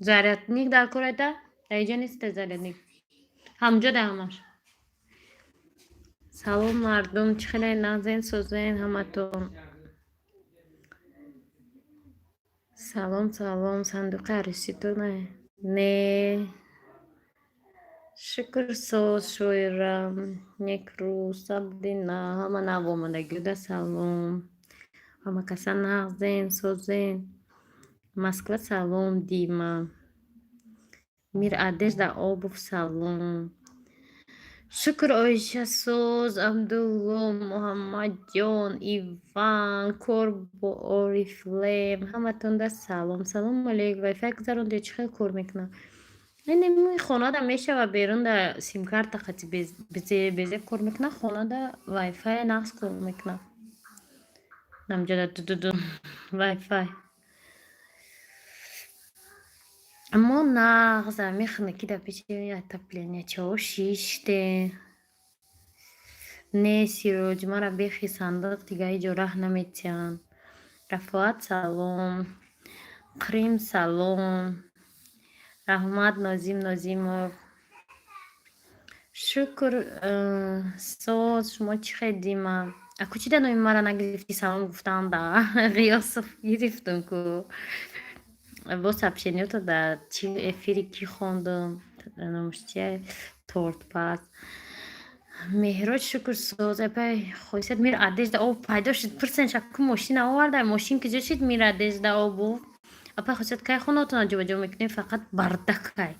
Зарядник дар кор айта? Дар иҷо нест зарядник. Ҳамҷо да ҳамаш. Салом, мардум, чӣ хеле нағзен, созен ҳаматон? Салом, салом. Сандуқи арӯситон не? Шукр, соз. Шоира Некрӯз Сабдина, ҳама навомадагида салом. Ҳама каса нағзен, созен? Москва салом, Дима. Мир Одежда обувь салом. Шукр, Оиша, соз. Абдулло, Муҳаммадҷон, Иван, Корбо, Орифлем, ҳаматонда салом. Салому алейк. Вайфай гузаронде, чӣ хел кор мекунад? Инеми хонада мешава, берунда симкарта қати безеб кор мекунад, хонада вайфай нағз кор мекунад. Намҷода дуду вайфай. Мо нағз ами хунукӣ дар пеши отопления чао шиште. Не, Сироҷ, мара бехи сандуқ дига ҳеҷ ҷо раҳ наметиҳанд. Рафоат, салом. Қрим, салом. Раҳмат, Нозим Нозимов. Шукр, соз, шумо чӣ хел, Дима? Аку чӣ да номи мара нагирифтӣ салом гуфтанда? Ғиёсов гирифтум ку. Бо сообщениёто дар чи эфири кӣ хондум? Номаш чия? Тортпаз. Меҳроҷ, шукр, соз. Апай хосият мир одежда об пайдо шуд. Пурсен ку мошина оварда, мошин куҷо шуд, мир одежда обув? Апай хосият, кай хонаотонро ҷобаҷо мекунем, фақат бардакай.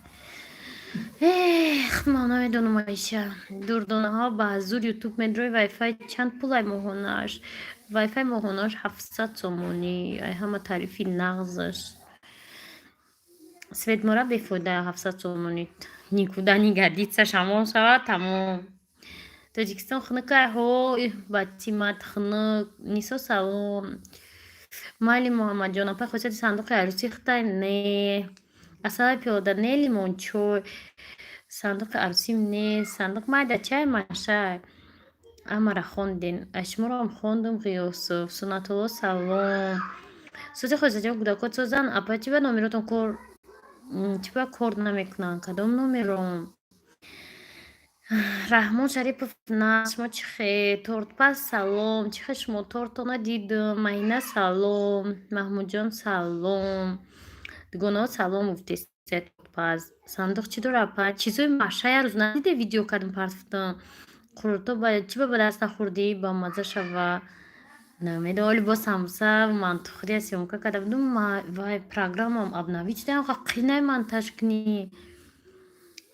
Эх, ман намедонам, Оиша. Дурдонаҳо ба зур Ютуб медрои. Вайфай чанд пулай моҳонааш? Вайфай моҳонааш 700 сомонӣ. Ай ҳама тарифи нағзаш. Светмора бефоида, 700 сомонӣ. Никуда не годится, шамол шавад, тамом. Тоҷикистон хунукай? Ҳо, Батимат, хунук. Нисо, салом. Майли, Муҳаммадҷон, апай хосияти сандуқи арӯсӣ хитай? Не. Асалаи пиёда не, лимончой. Сандуқи арӯсим нест. Сандуқ майда чай машай. Амара хонден. Шуморо хондум, Ғиёсов. Суннатулло, салом. Сози хосиятҷон, кӯдакот созанд? Апа, чӣ ба номеротон кор, чӣ ба кор намекунанд? Кадом номером? Раҳмон Шарипов, на, шумо чӣ хел? Тортпаз, салом. Чӣ хел шумо, тортона дидум. Маҳина, салом. Маҳмудҷон, салом. Дугонаҳо, салом гуфтесед. Тортпаз. Сандуқ чӣ дора, апа? Чизои маша як рӯз надиде, видео кардем, партофтам. Қурутоб чӣ ба даст нахӯрдӣ, ба мазза шава? Намедонам, оли бо самбуса мантухӯрия съёмка карда будум, вай программам обновить шуда, қинай монтаж кунӣ.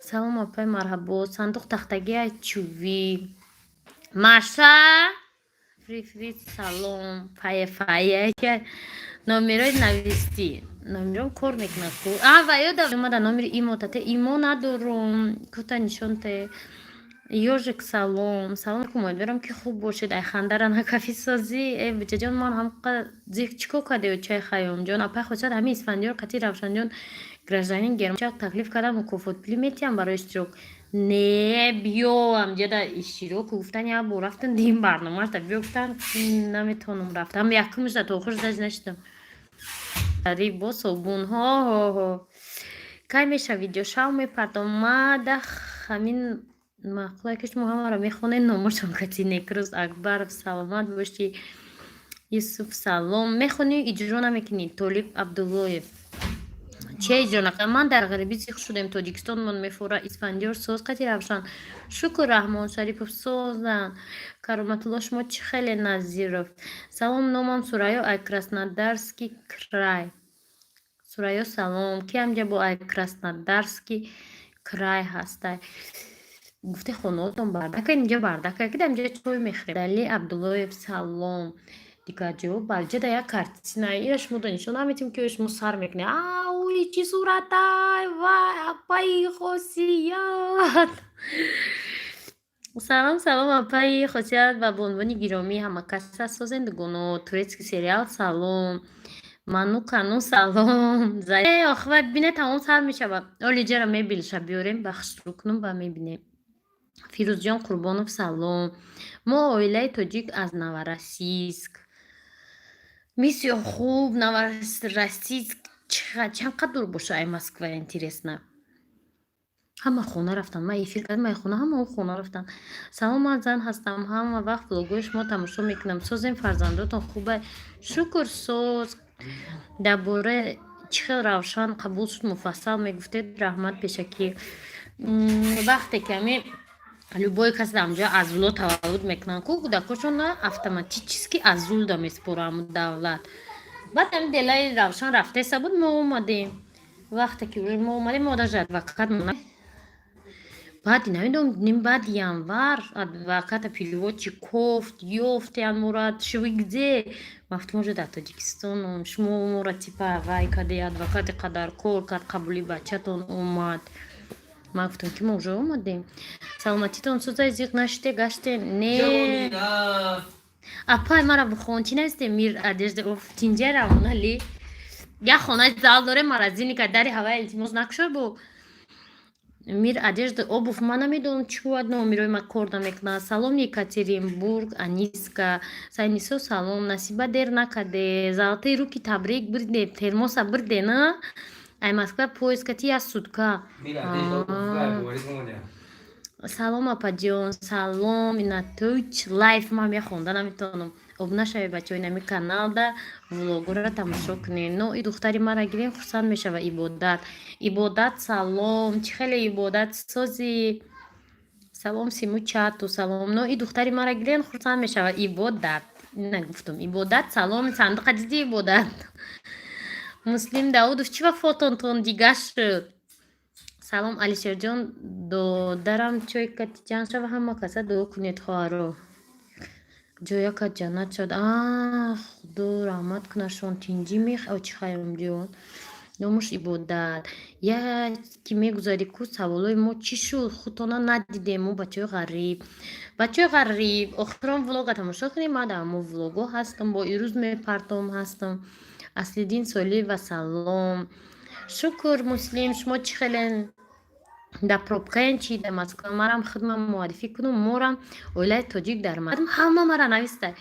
Салом, апай, марҳабо. Сандуқ тахтагиай чӯбӣ. Маша? Фри фри, салом. Фая фая. Номерои навистӣ. Номером кор мекунад ку. А, ва ёдам омада, номери имо тате имо надорум. Кута нишон те. Ёжик, салом. Салом алейкум, умедворам, ки хуб бошед. Ай хандара накафӣ созӣ. Э, биҷаҷон, ман ҳамқа зиқ чӣ кор кардею чай Хайёмҷон? Апай хосият, ҳамин Исфандиёр қати Равшанҷон гражданин Германия таклиф кардам, мукофотпулӣ метиҳам барои иштирок. Не, биё амҷада иштирок гуфтан, як бор рафтам дим барномаашда, биё гуфтан, наметавонам рафтам. Якумашда то охирш даҷ нашидам. Бо собун, ҳо ҳо ҳо. Кай меша видео шав мепардом? Мада ҳамин маъқулае, ки шумо ҳамаро мехонед, номошон кати. Некрӯз Акбаров, саломат бошӣ. Юсуф, салом. Мехонӣ, иҷро намекунӣ. Толиб Абдуллоев, чия иҷро накардам? Ман дар ғарибӣ зиқ шудем, Тоҷикистонмон мефора. Исфандиёр соз, қати Равшан. Шукр, Раҳмон Шарипов, созанд. Кароматулло, шумо чӣ хеле? Назиров, салом. Номам Сурайё, ай Краснодарский край. Сурайё, салом. Ки ҳамҷа бо ай Краснодарский край ҳастай? Гуфте хонаотон бардака, инҷа бардака, ки дар инҷа чой мехӯрем. Дали Абдуллоев, салом. Дигар ҷо балҷада як картина, ира шумо нишон наметем, ки шумо сар мекунед. Ауи, чӣ суратай! Вай, апаи Хосият! Салом, салом, апаи Хосият ва бонувони гиромӣ, ҳама кас созен. Дугоно, турецкий сериал, салом. Ману кану, салом. Охва бине, тамом сар мешавад. Олиҷара мебелша биёрем, ба хушрӯ кунум ва мебинем. Фирӯзҷон Қурбонов, салом. Мо оилаи тоҷик аз Новороссийск. Бисёр хуб. Новороссийск чанд қад дур боша ай Москва, интересно? Ҳама хона рафтанд. Ман эфир кардам, ай хона ҳама хона рафтанд. Салом, ман зан ҳастам, ҳама вақт влогҳои шумо тамошо мекунам. Созем, фарзандотон хуба? Шукр, соз. Дар бораи чӣ хел Равшан қабул шуд, муфассал мегуфтед, раҳмат пешакӣ. Вақте ки ами любой кас дар ҳамҷо азуло таваллуд мекунанд ку, кӯдакошона автоматически азулда меспорам давлат. Баъд ами делаи Равшан рафтеса буд, мо омадем. Вақте ки мо омадем, мо даже адвокат баъди намедонам, баъди январ адвоката переводчик кофт, ёфтян мурад шуви где? Ма гуфтам, уже дар Тоҷикистоном, шумо мора типа вай каде, адвокати қадар кор кард, қабули бачатон омад. Ман гуфтам, ки мо уже омадем. Саломатитон созай, зиқ нашите, гаште не? Апай, мара бихон, чӣ нависте? Мир одежда тинҷа равонали, як хонаи зал дорем, морозильника дари ҳавай, илтимос, накушой. Бо мир одежда обувь, ман намедонам, чӣ бояд, номерои ма кор намекунад. Салом, Екатеринбург, Аниска Сайнисо, салом. Насиба, дер накарде, золотые руки, табрик, бирде термоса, бирде на ай Москва поезд кати як сутка. Салом, апаҷон, салом. Инатуч лайф ман мехонда наметавонам. Обуна шавед, бачаҳои, нами каналда влогора тамошо кунед. Но и духтари мара гирем, хурсанд мешава. Ибодат, Ибодат, салом. Чӣ хеле, Ибодат, созӣ? Салом, Симу чату, салом. Но и духтари мара гирем, хурсанд мешава. Ибодат, нагуфтум, Ибодат, салом. Сандуқа диди, Ибодат? Муслим Даудов, чӣ ва фотонтон дига шуд? Салом, Алишерҷон, додарам чой кати ҷанг шава, ҳама каса дуо кунед, хоҳаро, ҷояка ҷаннат шавад. А, Худо раҳмат кунашон, тинҷӣ мех чӣ хайрумҷон. Номуш Ибодат. Як ки мегузарӣ ку, саволои мо чӣ шуд? Худтона надидем, мо бачаҳои ғариб. Бачаҳои ғариб, охирон влога тамошо кунем, ман дар ҳамо влого ҳастам, бо ирӯз мепартом ҳастам. Аслиддин Солиева, салом. Шукр, Муслим, шумо чӣ хелен? Дар пробкаен чи дар Москва? Марам хидмат муаррифӣ кунум, морам оилаи тоҷик дар ҳама мара навистай.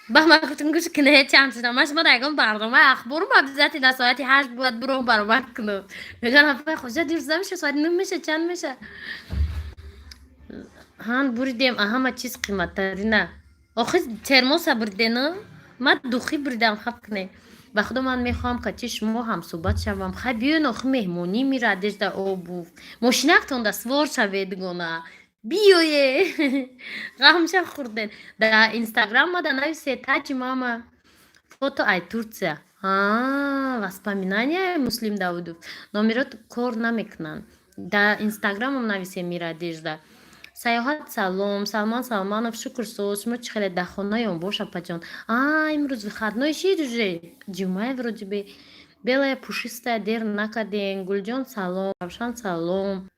Ба ман гуфтам, гӯш кунед, чанд шудам. Ман шумо дар ягон барномаи ахборум обязательно соати 8 бояд буром баромад кунам. Мегӯям, апай хоҷа, дирӯз намеша, соати 9 меша, чанд меша? Ҳан буридем, а ҳама чиз қиматтарина. Охи термоса буридена? Ман духӣ буридам, хаб кунед. Ба худо, ман мехоҳам качи шумо ҳамсӯҳбат шавам. Хай, биёен, охи меҳмонӣ мира одежда обувь. Мошинактон да свор шавед, гона. Биёе. Ғамша хӯрден. Дар Инстаграм мада нависе, таҷи мама. Фото ай Турция. А, воспоминания. Муслим Давудов. Номерот кор намекунанд. Дар Инстаграмам нависе, мира одежда. Саёҳат, салом. Салман Салманов, шукр, соз. Шумо чӣ хеле, дар хонаён бош, апаҷон? А, имрӯз выходной шид уже. Ҷумъае вроде бы. Белая пушистая, дер накардем. Гулҷон, салом. Равшан, салом.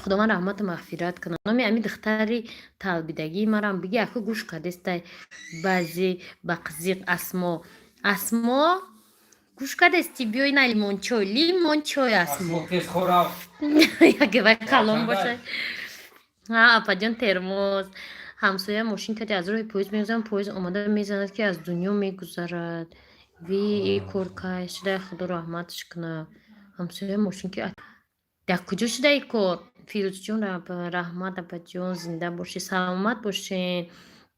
Худованд раҳмату мағфират кунад. Номи ами духтари талбидагии марам биги, аку гӯш кардестай. Баъзи бақзиқ Асмо. Асмо, гӯш кардести, биёй на лимончой, лимончой, Асмо. Яке вай калон бошад. Ҳа, апаҷон, термоз. Ҳамсоя мошин кади аз роҳи поезд мегузарам, поезд омада мезанад, ки аз дунё мегузарад. Ви кор кай шудай, Худо раҳматаш кунад. Ҳамсоя мошин ки дар куҷо шуда и кор? Фирӯзҷон, раҳмат, апаҷон, зинда бошед, саломат бошед.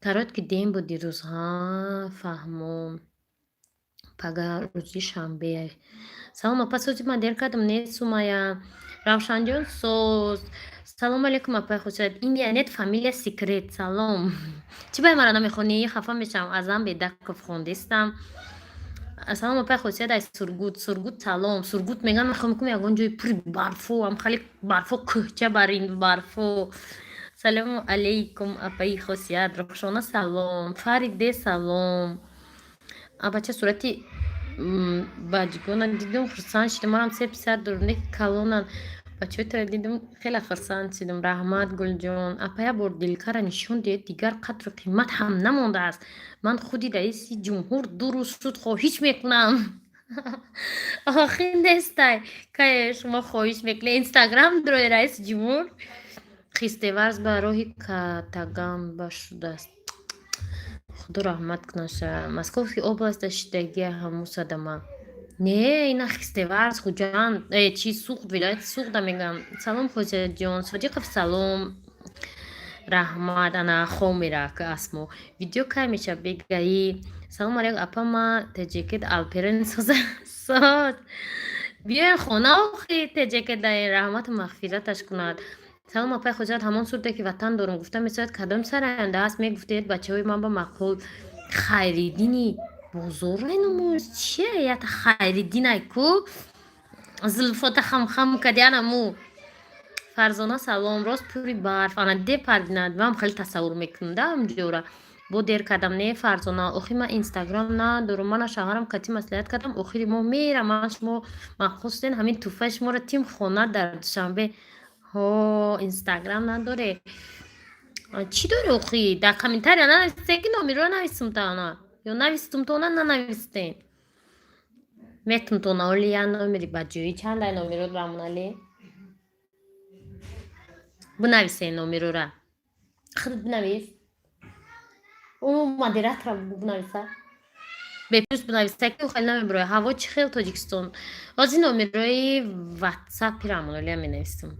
Короткий день буд дирӯз. Ҳа, фаҳмом. Пага рӯзи шанбе. Салом, апа, сози ман дер кардам, не, Сумая. Равшанҷон, соз. Салому алейкум, апаи Хусрат. Имя нет, фамилия секрет. Салом. Чӣ баи мара намехонӣ? Хафа мешавам. Азам Бедаков, хондистам. Салом, апаи Хусрат, аз Сургут. Сургут, салом. Сургут мегӯям, мехоҳам кум ягон ҷои пури барфо, ам хали барфо, кӯҳча бар ин барфо. Салому алейкум, апаи Хосият Рухшона, салом. Фариде, салом. Абача, сурати баҷгона дидум, хурсанд шудам. Манам се писар дорам, не калонан. Бачаҳои туро дидум, хеле хурсанд шудам. Раҳмат, Гулҷон. Апа, як бор дилкара нишон диҳед, дигар қадру қимат ҳам намондааст. Ман худи раиси ҷумҳур 2 рӯз шуд, хоҳиш мекунам. Охи нестай. Кае шумо хоҳиш мекунед? Инстаграм дорои раиси ҷумҳур? Хистеварз ба роҳи Катаганба шудааст. Худо раҳмат кунаша. Московский областда шидагия ҳаму садама. Не, ина Хистеварз, Хуҷанд, чи, Суғд, вилояти Суғда мегӯям. Салом, Хосиятҷон. Содиқов, салом. Раҳмат, ана хомирак асмо. Видео кай мешавад, бегаӣ? Салом алейкум, апа, ма теҷекет алперен соза соз. Биёен хона охи теҷекет даен, раҳмату мағфираташ кунад. Салом, апаи Хосият, ҳамон сурде ки ватан дорум гуфта месояд, кадом сараянда аст, мегуфтед, бачаҳои ман ба маъқул. Хайриддини бозор меномӯз чие? Ята Хайриддинай ку зулфота хамхам кади анаму. Фарзона, салом. Рост, пури барф ана де парвинад, ман хеле тасаввур мекунам да ҳамҷора. Бо дер кардам, не, Фарзона, охи ман Инстаграм надорам. Мана шавҳарам кати маслиҳат кардам, охири моҳ мерам. Ман шумо махсустен, ҳамин туҳфаи шуморо тим хона дар Душанбе. Ҳо, Инстаграм надоре? Чӣ дори охи? Дар комментария нанависте, ки номеро нависум тана ё навистум тона, нанавистен. Метум тона оли я номери ба ҷои чандай номерот, Рамоналӣ? Бинависен номерора. Худат бинавис. Ӯ модератора бинависа. Беплюс бинависа, ки хеле намебирояд. Ҳаво чӣ хел Тоҷикистон? Ҳозир номерои ватсапи Рамоналиам менависам.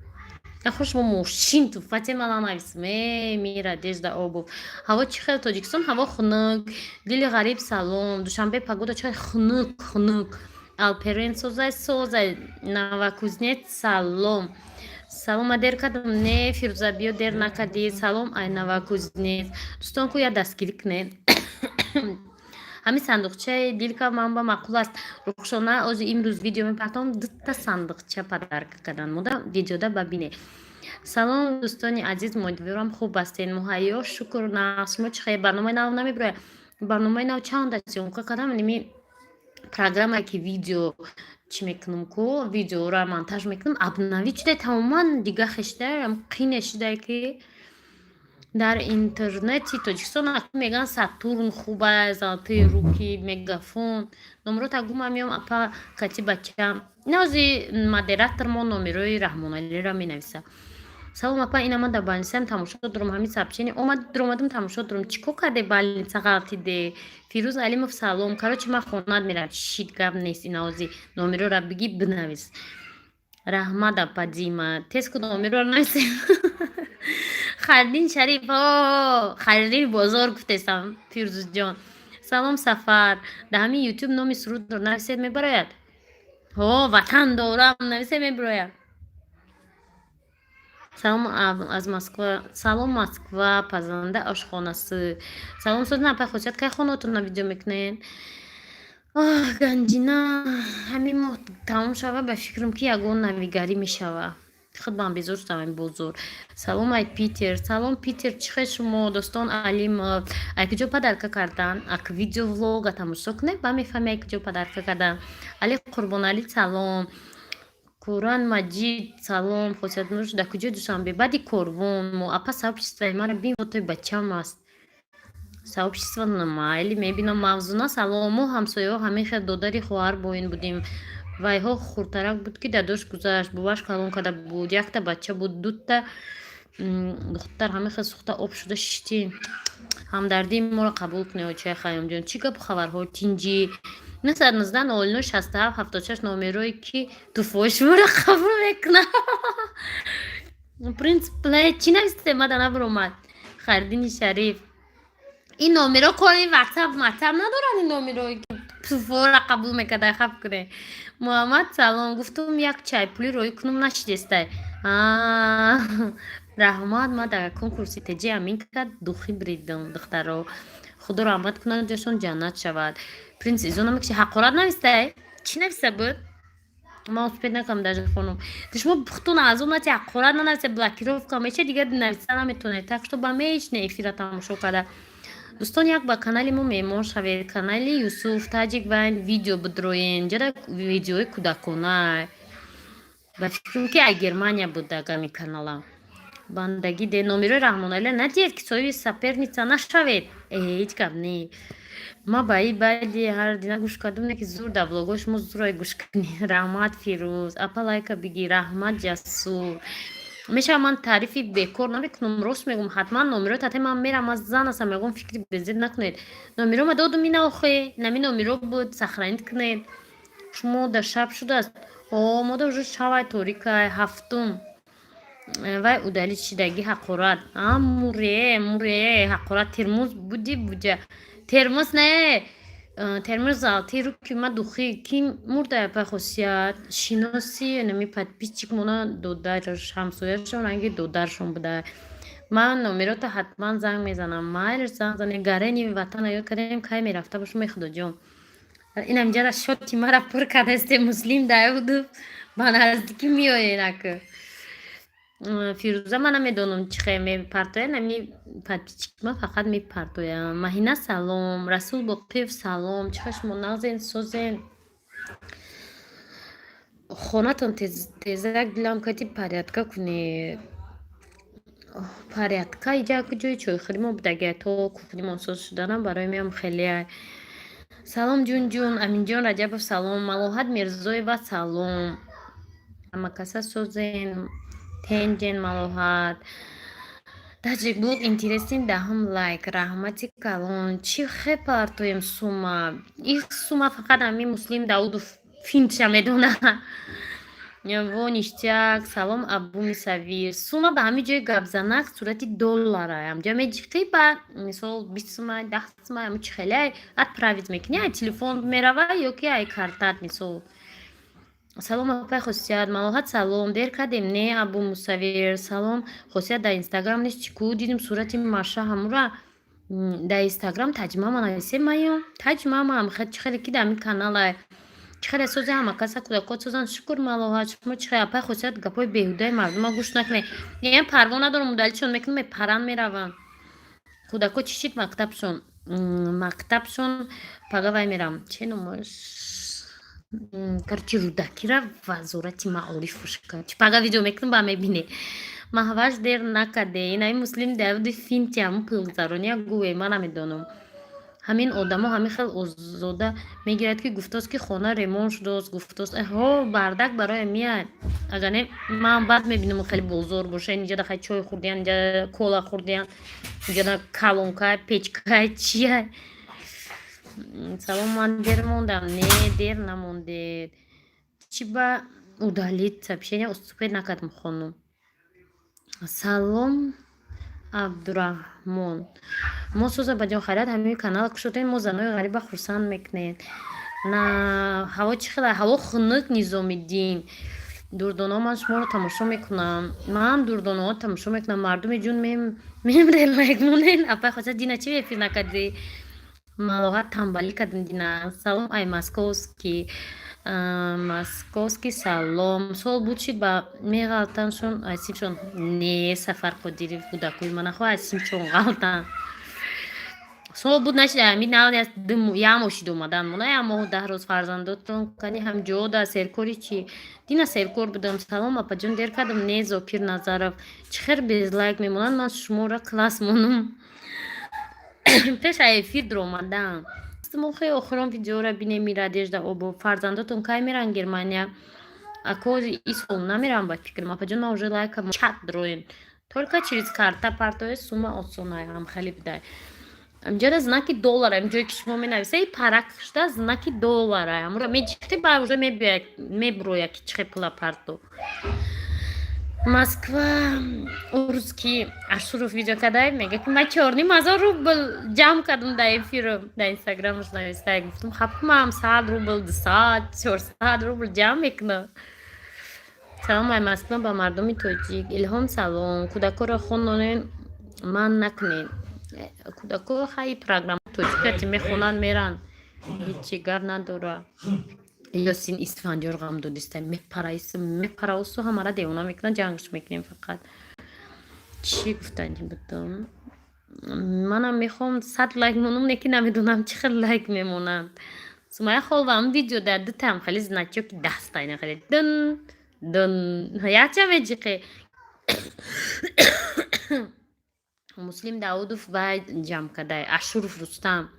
Хуш мо мошин туфате ман нанависам. Э, мира дежда обув. Ҳаво чӣ хел Тоҷикистон? Ҳаво хунук. Дили ғариб, салом. Душанбе погода чӣ хунук, хунук. Алперен созай, созай. Новокузнец, салом. Салом, ма дер кардам? Не, Фирӯза, биё, дер накардӣ. Салом, ай Новокузнец. Дӯстон, ку я дастгирӣ кунед. Ҳамин сандуқчаи дилка ман ба маъқул аст. Рухшона, ози имрӯз видео мепартом, дута сандуқча подарка кардан. Мода видеода бабине. Салом, дӯстони азиз, умедворам, хуб ҳастед. Муҳайё, шукр, нағз. Шумо чӣ хел? Барномаи нав намебирояд? Барномаи нав чанд аст? Съёмка кардам, ними программае ки видео чӣ мекунам ку, видеоро монтаж мекунам, обновить шуда, тамоман дига хешта, қине шуда, ки дар интернети Тоҷикистон мегӯянд Сатурн хуб аст, золотые руки, Мегафон. Номерота гумам, меём, апа, кати бачам. Нози модератор мо номерои Раҳмоналиро менависа. Салом, апа, ина ман дар больницаам, тамошо дорам. Ҳамин сообщение омад, дуромадам, тамошо дорам. Чӣ кор карде, больница ғалтиде? Фирӯз Алимов, салом. Короче, ман хонат мерам, шит гап нест. Инаози номерора бигӣ, бинавис. Раҳмат, апа Дима, тез ку, номерора нависем. Хайриддин Шариф, о, Хайриддини бозор гуфтесам. Фирӯзҷон, салом. Сафар, дар ҳамин Ютуб номи сурудро нависед, мебарояд. Ҳо, ватан дорам нависе, мебирояд. Салом аз Москва. Салом, Москва, пазанда ошхонасы. Салом, созна, апай Хосият, кай хонаотонро видео мекунед? Оҳ, Ганҷина, ҳамин моҳ тамом шава, ба фикрам, ки ягон навигарӣ мешава. Худам безор шудам ин бозор. Салом, ай Питер. Салом, Питер, чӣ хел шумо, дӯстон? Алимов, ай куҷо подарка кардан? Ак видео влога тамошо кунед, ба мефаҳми, ай куҷо подарка кардан. Али Қурбоналӣ, салом. Куран Маҷид, салом. Хосиятнур, дар куҷои Душанбе? Баъди корвон мо. Апа, сообществои маро бин, фотои бачам аст. Сообщество майли, мебинам. Мавзуна, салом. Мо ҳамсояҳо ҳамин хел додари хоҳар бо ин будем. Вайҳо хурдтарак буд, ки дадош гузашт, бобаш калон карда буд, якта бача буд, дута духтар, ҳамин хел сӯхта об шуда шиштем. Ҳамдардии моро қабул кунед, очаи Хайёмҷон. Чӣ гапу хабарҳо, тинҷӣ? 919 09 67 76 номерое ки туҳфаҳои шуморо қабул мекунад. Принцип плей чӣ нависте, мада набаромад. Хайриддини Шариф, ин номеро кори ватсап матсап надорад, ин номерое ки туҳфаҳоро қабул мекарда, хаб кунед. Муҳаммад, салом. Гуфтум, як чайпулӣ роӣ кунум, нашидестай. Раҳмат, ман дар конкурси теҷи амин кард, духӣ бридам. Духтаро, Худо раҳмат кунад, ҷошон ҷаннат шавад. Принц изона мекуши, ҳақорат навистай, чӣ нависта буд? Ман успеть накардам даже хонум. Шумо пухтун азоб нати, ҳақорат нанависе, блокировка меша, дигар нависа наметонед. Так что ба мешне эфира тамошо карда. Дӯстон, як ба канали мо меҳмон шавед, канали Юсуф Таҷик Вайн, видео бидроен, ҷара видеои кӯдакона. Ба фикрам, ки ай Германия буд агами канала. Бандагӣ де номерои Раҳмоналия надиҳед, ки соҳиби соперница нашавед. Э, ҳеҷ гап не. Ма ба и баъди ҳар дина гӯш кардам, не ки зур да влогои шумо зурай гӯш кунӣ. Раҳмат, Фирӯз. Апа, лайка бигир, раҳмат, Ҷасур. Мешавад, ман таърифи бекор намекунам, рост мегӯм, ҳатман номерои тате ман мерам, ман зан ҳастам, мегӯм, фикри безеб накунед. Номеро ма додум, ина охе, нами номеро буд, сохранить кунед. Шумо да шаб шудааст? О, мода уже шавай, торикай, ҳафтум. Вай удалить шидагӣ ҳақорат. А, муре, муре, ҳақорат термоз буди буҷа. Термоз не, термоз золотые руки ма духи ки мурда, апай Хосият шиноси нами подписчик мона, додарш, ҳамсояшон, ранги додаршон буда. Ман номерота ҳатман занг мезанам. Майлиш, занг занед. Гарени ватана ёд кардем, кай мерафта бошум, э худоҷон. Инам ҷара шоти мара пур кардасте, Муслим Даудов ба наздикӣ меоед ака. Фирӯза, ман намедонам, чӣ хел мепартояд, нами подписчик ма фақат мепартоям. Маҳина, салом, Расул Боқиев, салом. Чӣ хел шумо, нағзен, созен? Хонатон тезак дилам кати порядка кунед. Порядка иҷа ҷои чойхӯрӣ мо будагия, то кухнимон соз шуданам барои меам хеле. Салом, ҷун-ҷун, Аминҷон Раҷабов, салом, Малоҳат Мирзоева, салом. Ҳама каса созен, тенҷен, Малоҳат. Таҷик блог интересный, даҳум лайк, раҳмати калон. Чӣ хе партоем сума? И сума фақат ҳамин Муслим Даудов финтша медона. Во, ништяк, салом, Абу Мисавир. Сума ба ҳамин ҷои гапзанак сурати доллара. Ҳамҷа меҷиқӣ, ба мисол 20 сума, 10 сума, ҳамн чи хеле отправить мекунӣ, ай телефон мерава ё ки ай картат, мисол. Салом, апай Хосият, Малоҳат, салом. Дер кардем, не, Абу Мусавир. Салом, Хосият, дар Инстаграм нест, чӣ ку дидим сурати Маша ҳамура дар Инстаграм таҷмама нависем маё. Таҷмама чӣ хеле ки дар ҳамин каналай. Чӣ хеле сози, ҳама каса кӯдакот созанд. Шукр, Малоҳат, шумо чӣ хел, апай Хосият, гапҳои беҳудаи мардума гӯш накунед. Не, парво надорам, удалить-шон мекунам, мепаранд, мераванд. Кӯдако чӣ шид мактабшон? Мактабшон пага вай мерам. Че номаш? Короче, Рӯдакира Вазорати маориф бошад. Чӣ пага видео мекунам, ба мебинед. Маҳваш, дер накарде. Инаи Муслим Давуди финти ҳамун пулгузарония гӯе, ман намедонам. Ҳамин одамо ҳамин хел озода мегирад, ки гуфтост, ки хона ремонт шудааст, гуфтост, ҳо, бардак бароям меяд. Агар не, ман баъд мебинам, хеле бозор боша, инҷа хай чой хӯрдиян, инҷа кола хӯрдиян, инҷа калонка, печка, чия. Салом, ман дер мондам? Не, дер намондед. Чӣ ба удалить сообщение успеть накардам, хонум. Салом, Абдураҳмон. Мо соза ба ҷон хайрат, ҳамин канал кушодем, мо занои ғариба хурсанд мекунед. На, ҳаво чӣ хел? Ҳаво хунук, Низомиддин. Дурдонаҳо, ман шуморо тамошо мекунам. Ман дурдонаҳо тамошо мекунам. Мардуми ҷун, мемрен, лайк монен. Апай Хосият, дина чӣ эфир накардӣ? Малоҳат, тамбалӣ кардем дина. Салом, ай московский. Московский, салом. Сол буд шид, ба меғалтаншон айсимшон. Не, Сафар Қодиров, кӯдакои мана хо айсимшон ғалтан. Сол буд нашид, ами як моҳ шид омадан мона, як моҳу 10 рӯз. Фарзандотон кани, ҳам ҷода серкори чӣ? Дина серкор будам. Салом, апаҷон, дер кардам? Не, Зокир Назаров. Чӣ хел без лайк мемонанд, ман шуморо класс монум. Пеш аз эфир дуромадам. Мо хеле охирон видеоро бинем, Мирадежда обо. Фарзандотон кай меран Германия? Ако и сол намерам, ба фикрам. Апаҷон, ман уже лайка чат дроен. Только через карта партоe, сума осонай, ҳам хеле бидай. Инҷода знаки доллара, инҷое ки шумо менависа, и парак шуда знаки доллара. Амура меҷиқти, ба уже мебиёяд, мебурояд, ки чӣ хел пула парто. Москва урӯз ки Ашуров видео кадай, мега, ки ман 4500 рубл ҷамъ кардам дар эфиру, дар инстаграмаш нависта. Гуфтам, хаб, ман 100 рубл, 200, 400 рубл ҷамъ мекунам. Салом ай Москва ба мардуми тоҷик. Илҳом, салом. Кӯдакоро хононен, ман накунед. Кӯдако хай программа тоҷикати мехонанд, меранд. Ҳечи гап надора. Ёсин Исфандиёр ғам додиста, мепараису мепараусу, ҳамара девона мекунад, ҷангш мекунем фақат. Чӣ гуфтани будам? Манам мехоҳам 100 лайк монам, не ки намедонам, чӣ хел лайк мемонанд. Сумая Холва, ам видео дар дутаам хеле значоки даста, ина хеле дын дын якча меҷиқе. Муслим Даудов вай ҷамъ кардай. Ашуров Рустам,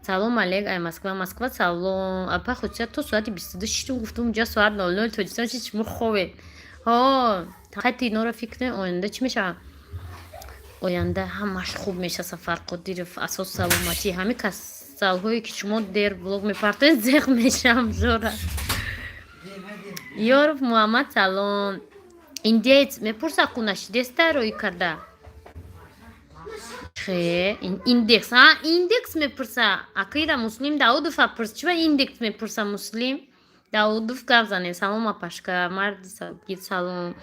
салом алейк, ай Москва. Москва, салом, апа Хусия. То соати 22 шиштум, гуфтум, ҷа соат 00 Тоҷикистон чи, шумо хобед. Ҳо, хати инора фикр кунед, оянда чӣ мешавад? Оянда ҳамаш хуб меша. Сафар Қодиров, асос саломатӣ. Ҳамин касалҳое, ки шумо дер влог мепартоед, зеқ мешам. Жора Ёров Муҳаммад, салом. Индеец мепурса, ку нашидеста рӯй карда. Хе, индекс, а индекс мепурса. Акира Муслим Даудов апурс, чиба индекс мепурса? Муслим Даудов, гап занем. Салом, апашка марди сабгир, салом.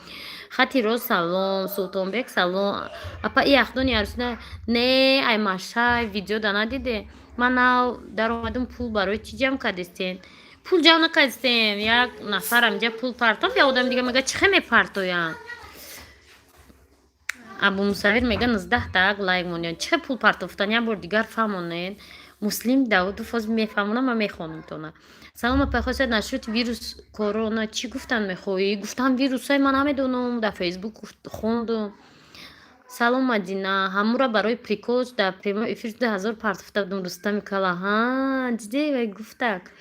Хати роз, салом. Султонбек, салом. Апа, и ахдони арӯсина не, ай машай видео да надиде. Ман нав даромадам. Пул барои чӣ ҷамъ кардистен? Пул ҷамъ накардистем. Як нафарам инҷа пул партофт, як одами дига мега, чӣ хе мепартоянд? Абумусавир мега, 19 так лайк мониян. Чӣ хе пул партофтан? Як бор дигар фаҳмонед. Муслим Даудов ҳозир мефаҳмонам, ман мехонам тона. Салом, апай Хосият, насчёти вирус корона чӣ гуфтан мехоҳӣ? Гуфтан, вирусай ман намедонам, дар Фейсбук хондум. Салом, Мадина. Ҳамура барои прикол дар прямой эфир 2000 партофта будум. Рустами кала, ҳа, дидӣ, вай гуфтак,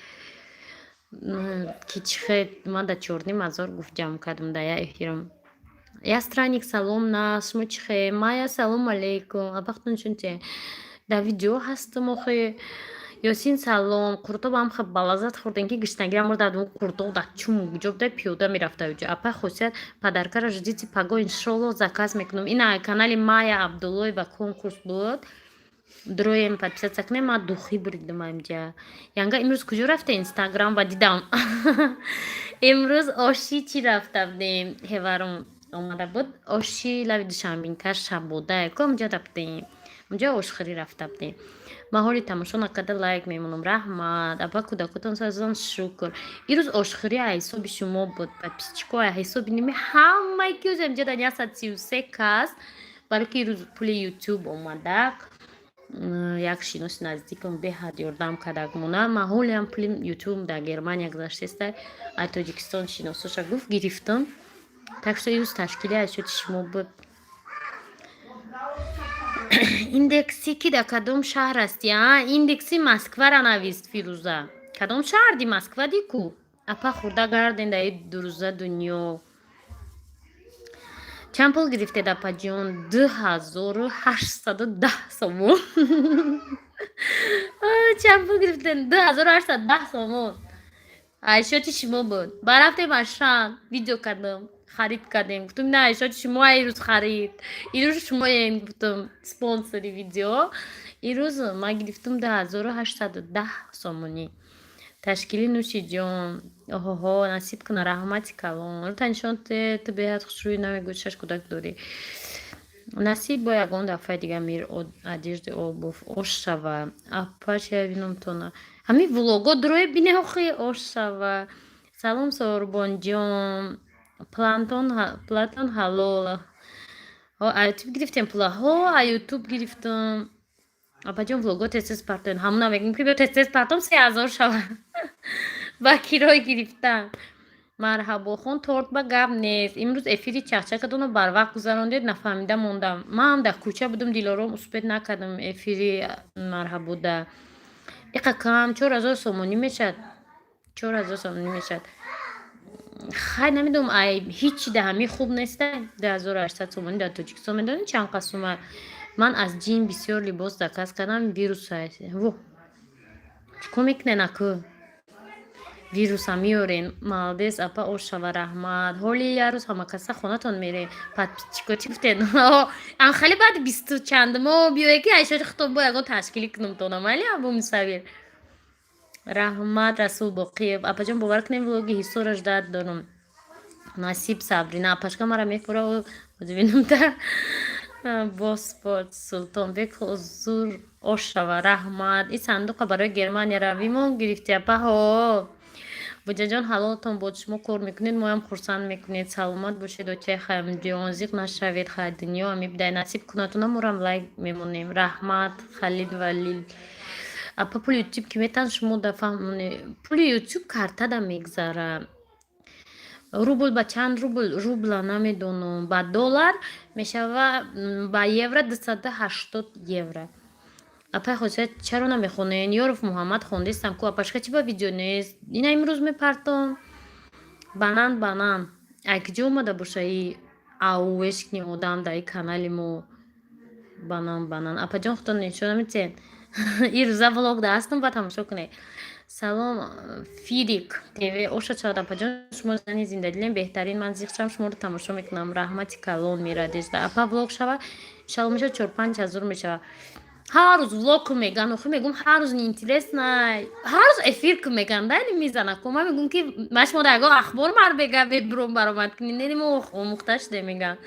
ки чӣ хе ман дар 4500, гуфт, ҷамъ кардам дар як эфирам. Я странник, салом. На шумо чӣ хе? Майя, салом алейкум. Абахтун чунте дар видео ҳастам охе. Ёсин, салом. Қуртоб ҳам хел балаззат хӯрдем, ки гиштангирам мурдад. Қуртоб дар чум куҷо буда, пиёда мерафта уҷо. Апай Хосият, подаркара ждите, паго иншолло заказ мекунам. Ина канали Майя Абдуллоева конкурс буд, дроем, подписаться кунем. Ман духи буридам инҷа. Янга имрӯз куҷо рафта? Инстаграм ба дидам. Имрӯз оши чӣ рафта будем, ҳеваром омада буд, оши лави Душанбинка шабода ко, онҷа рафтем, онҷа ошхӯрӣ рафта будем. Ман ҳоли тамошо накарда лайк мемонам, раҳмат. Апа, кӯдакотон сазон, шукр. Ирӯз ошхӯрӣ ҳисоби шумо буд, подписчико, ҳисоби ними ҳамаи, ки ӯз инҷа дар 133 кас, барои ки ирӯз пули Ютуб омадак. Як шиноси наздикам беҳад ёрдам кардак мона. Ман ҳолиам пули Ютуб дар Германия гузаштеста, ай Тоҷикистон шиносоша гуфт, гирифтам. Так что ирӯз ташкили аз счёти шумо буд. Индекси ки дар кадом шаҳр ҳастӣ? А индекси Москвара навист Фирӯза. Кадом шаҳр ди? Москва ди ку. Апа, хурда гарден дар дурӯза дунё. Чанд пул гирифтед, апаҷон? 2810 сомон. Чанд пул гирифтед? 2810 сомон. Ай счёти шумо буд. Ба рафтем Ашан, видео кардам, харид кардем. Гуфтум, на счёти шумо ирӯз харид. Ирӯз шумоем, гуфтум, спонсори видео. Ирӯз ман гирифтум 2810 сомонӣ. Ташкили, нӯшиҷон. Оҳоҳо, насиб куна, раҳмати калон. Рута нишон, ту беҳад хушрӯӣ, намегӯ, шаш кӯдак дорӣ. Насиб, бо ягон дафъаи дига мир одежды, обувь ош шава. Апа, чия биномтона? Ҳамин влого дурое бине охи, ош шава. Салом, Сорбонҷон. Плантон, Платон ҳалол. А Ютуб гирифтем пула? Ҳо, а Ютуб гирифтам. Апаҷон, влого тез-тез партоен. Ҳамона мегӯем, ки биё тез-тез партом, 3000 шава. Ба кирой гирифтам. Марҳабохон, торт ба гап нест. Имрӯз эфири чахчакатонро барвақт гузарондед, нафаҳмида мондам. Ман дар кӯча будум, Дилором, успеть накардам эфири марҳабода. Иқа кам 4000 сомонӣ мешавад. 4000 сомонӣ мешавад. Хай, намедонам, ай ҳичи да ҳамин хуб неста. 2800 сомонӣ дар Тоҷикистон медонед чанд қад сума? Ман аз ҷин бисёр либос заказ кардам, вирус. Во, чӣ кор мекунед аку? Вируса меорен. Молодец, апа, ош шава, раҳмат. Ҳоли як рӯз ҳамакаса хонатон мерем. Подписчико чӣ гуфтед? Анхали баъди бисту чандмо биёе, ки айшои хитоб бо ягон ташкилӣ кунам тона, майли, Абу Мусавир. Раҳмат, Расул Боқиев. Апаҷон, бовар кунем, влоги ҳисора ждать дорам. Насиб, Сабрина апашка мара мефура, бинамта боспорт. Султонбек, ҳузур, ош шава, раҳмат. Ин сандуқа барои Германия равимон гирифти, апаҳо. Буҷаҷон, ҳалолтон бод, шумо кор мекунед, моям хурсанд мекунед. Саломат бошед, очаи Хаёмҷон, зиқ нашавед. Хай, дунё ами бидай, насиб кунатона морам лайк мемонем. Раҳмат, Халид Валил. Апа, пули Ютуб ки метан, шумо да фаҳмоне. Пули Ютуб картада мегзара. Рубл ба чанд рубл, рубла намедонам, ба доллар мешава, ба евро 280 евро. Апай Хосият, чаро намехонен? Ёров Муҳаммад, хондестам ку, апашка, чи ба видео нест? Ина имрӯз мепартом. Банан, банан. Ай киҷо омада боша и аувешкни одам дар и канали мо? Банан, банан. Апаҷон, худтон нишон наметиҳед? И рӯза влог да ҳастам, ба тамошо кунед. Салом, Фирик ТВ. Оша чавад, апаҷон, шумо зани зиндадилем, беҳтарин. Ман зиқ шавам, шуморо тамошо мекунам. Раҳмати калон, Мирадежда. Апа, влог шава, иншалло мешава, 4-5 ҳазор мешава. Ҳар рӯз влог ку меган, охи мегум, ҳар рӯз неинтересно. Ҳар рӯз эфир ку меган, да, мизана ку. Ман мегум, ки ма шумо дар ягон ахбор мар бега бебурон баромад кунӣ, нени мо омӯхта шуде, меган.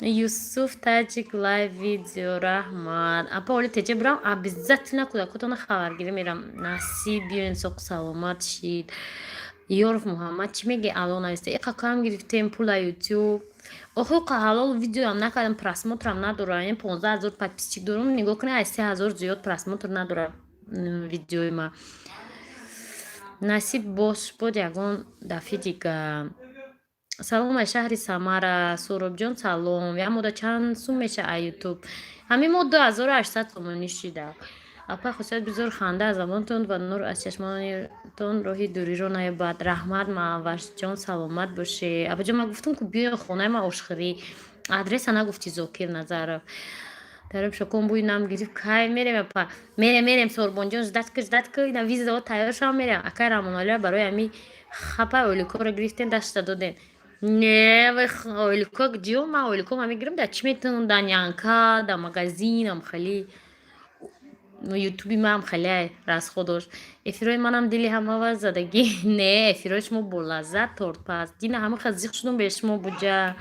Юсуф Таҷик, лайв видео, раҳмат. Апа, оли теҷа бирам, обязательно кӯдакотона хабаргирӣ мерам. Насиб, биёен, соқу саломат шид. Ёров Муҳаммад, чӣ меги? Ало нависта, иқа кам гирифтем пула Ютуб. Охи, ҳалол видеоам накардам, просмотрам надорам. Ин 15 000 подписчик дорум, нигоҳ кунед, аз 3000 зиёд просмотр надорам видеои ма. Насиб бош, буд ягон дафъи дига. Салом аз шаҳри Самара, Суробҷон, салом. Як мода чанд сум меша а Ютуб? Ҳамин моҳ 2800 сомонӣ шида. Апа Хусият, бизор ханда аз забонтон ва нур аз чашмонатон роҳи дуриро наёбад. Раҳмат, Маъвашҷон, саломат бошед. Апаҷон, ман гуфтам ку, биёй хонаи ман, ошхӯрӣ. Адреса нагуфтӣ, Зокир Назаров. Дарим шокон бӯи нам гирифт. Кай мерем, апа? Мерем, мерем, Сорбонҷон, ждать ку, ждать ку, ина визао тайёр шавам, мерем. Акай Рамоналиро барои ҳами хапа ойликоро гирифтем, дашта додем. Не, ойлико ҷиё, ман ойлико ма мегирам, да чӣ метавонам, да нянка, да магазинам хеле. Ютуби маам хеле расходош. Эфирҳои манам дили ҳамава задагӣ. Не, эфирҳои шумо болаззат, тортпаз. Дина ҳама хел зиқ шудум бе шумо, буҷа.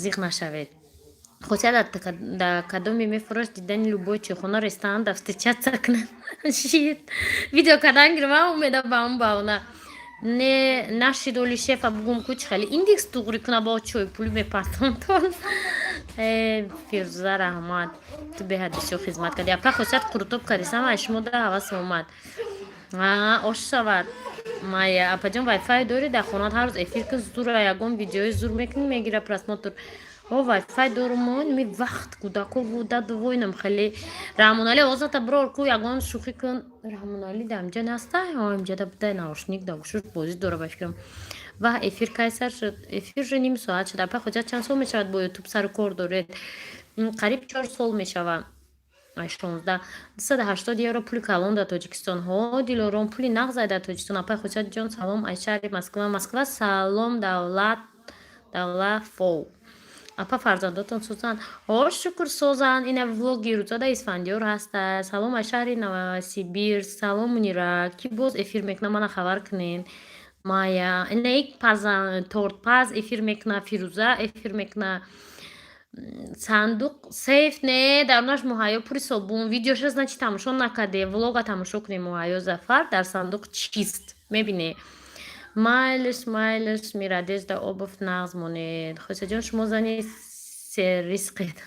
Зиқ нашавед. Хосият, дар кадоме мефурӯш дидани любой чойхона, ресторан да встречаться кунад. Шит. Видео кардан гирам, умеда ба он баҳона. Не, нашид, оли шефа бугум ку, чӣ хеле индекс туғрӣ куна, бо чой пулӣ мепартонтон. Э, Фирӯза, раҳмат. Ту беҳад бисёр хизмат кардӣ. Апа Хосият, қурутоб кардисам, ай шумо да ҳавасам омад. Ош шавад. Майя, апаҷон, вайфай дорӣ дар хонат? Ҳар рӯз эфир кун, зура ягон видеои зур мекунӣ, мегира просмотр. О, вайфай дорум, ми вақт кӯдако буда войнам хеле. Раҳмоналӣ, озата бирор ку, ягон шӯхӣ кун. Раҳмоналӣ дар инҷа наста? Инҷа да буда, наушник да гӯшуш бозӣ дора, ба фикрам. Ва эфир кай сар шуд? Эфир уже ним соат шуд. Апа Хоҷа, чанд сол мешавад бо Ютуб сару кор доред? Қариб 4 сол мешавад. 16 280 евро пули калон дар Тоҷикистон. Ҳо, Дилором, пули нағз ай дар Тоҷикистон. Апай Хосиятҷон, салом аз шаҳри Москва. Москва, салом, Давлат Давлафов. Апа, фарзандотон созанд? Ҳо, шукр, созанд. Ина влоги рӯзода Исфандиёр ҳаста. Салом аз шаҳри Новосибирск. Салом, Мунира. Кӣ боз эфир мекунад, мана хабар кунед. Майя, ина як пазан, тортпаз эфир мекунад, Фирӯза эфир мекунад. Сандуқ, сейф не, дарунаш муҳайё пури собун. Видеоша, значит, тамошо накарде. Влога тамошо кунем, Муҳайё Зафар дар сандуқ чист, мебине. Майлиш, майлиш, Мирадежда, обув нағз монед. Хосиятҷон, шумо зани серризқед.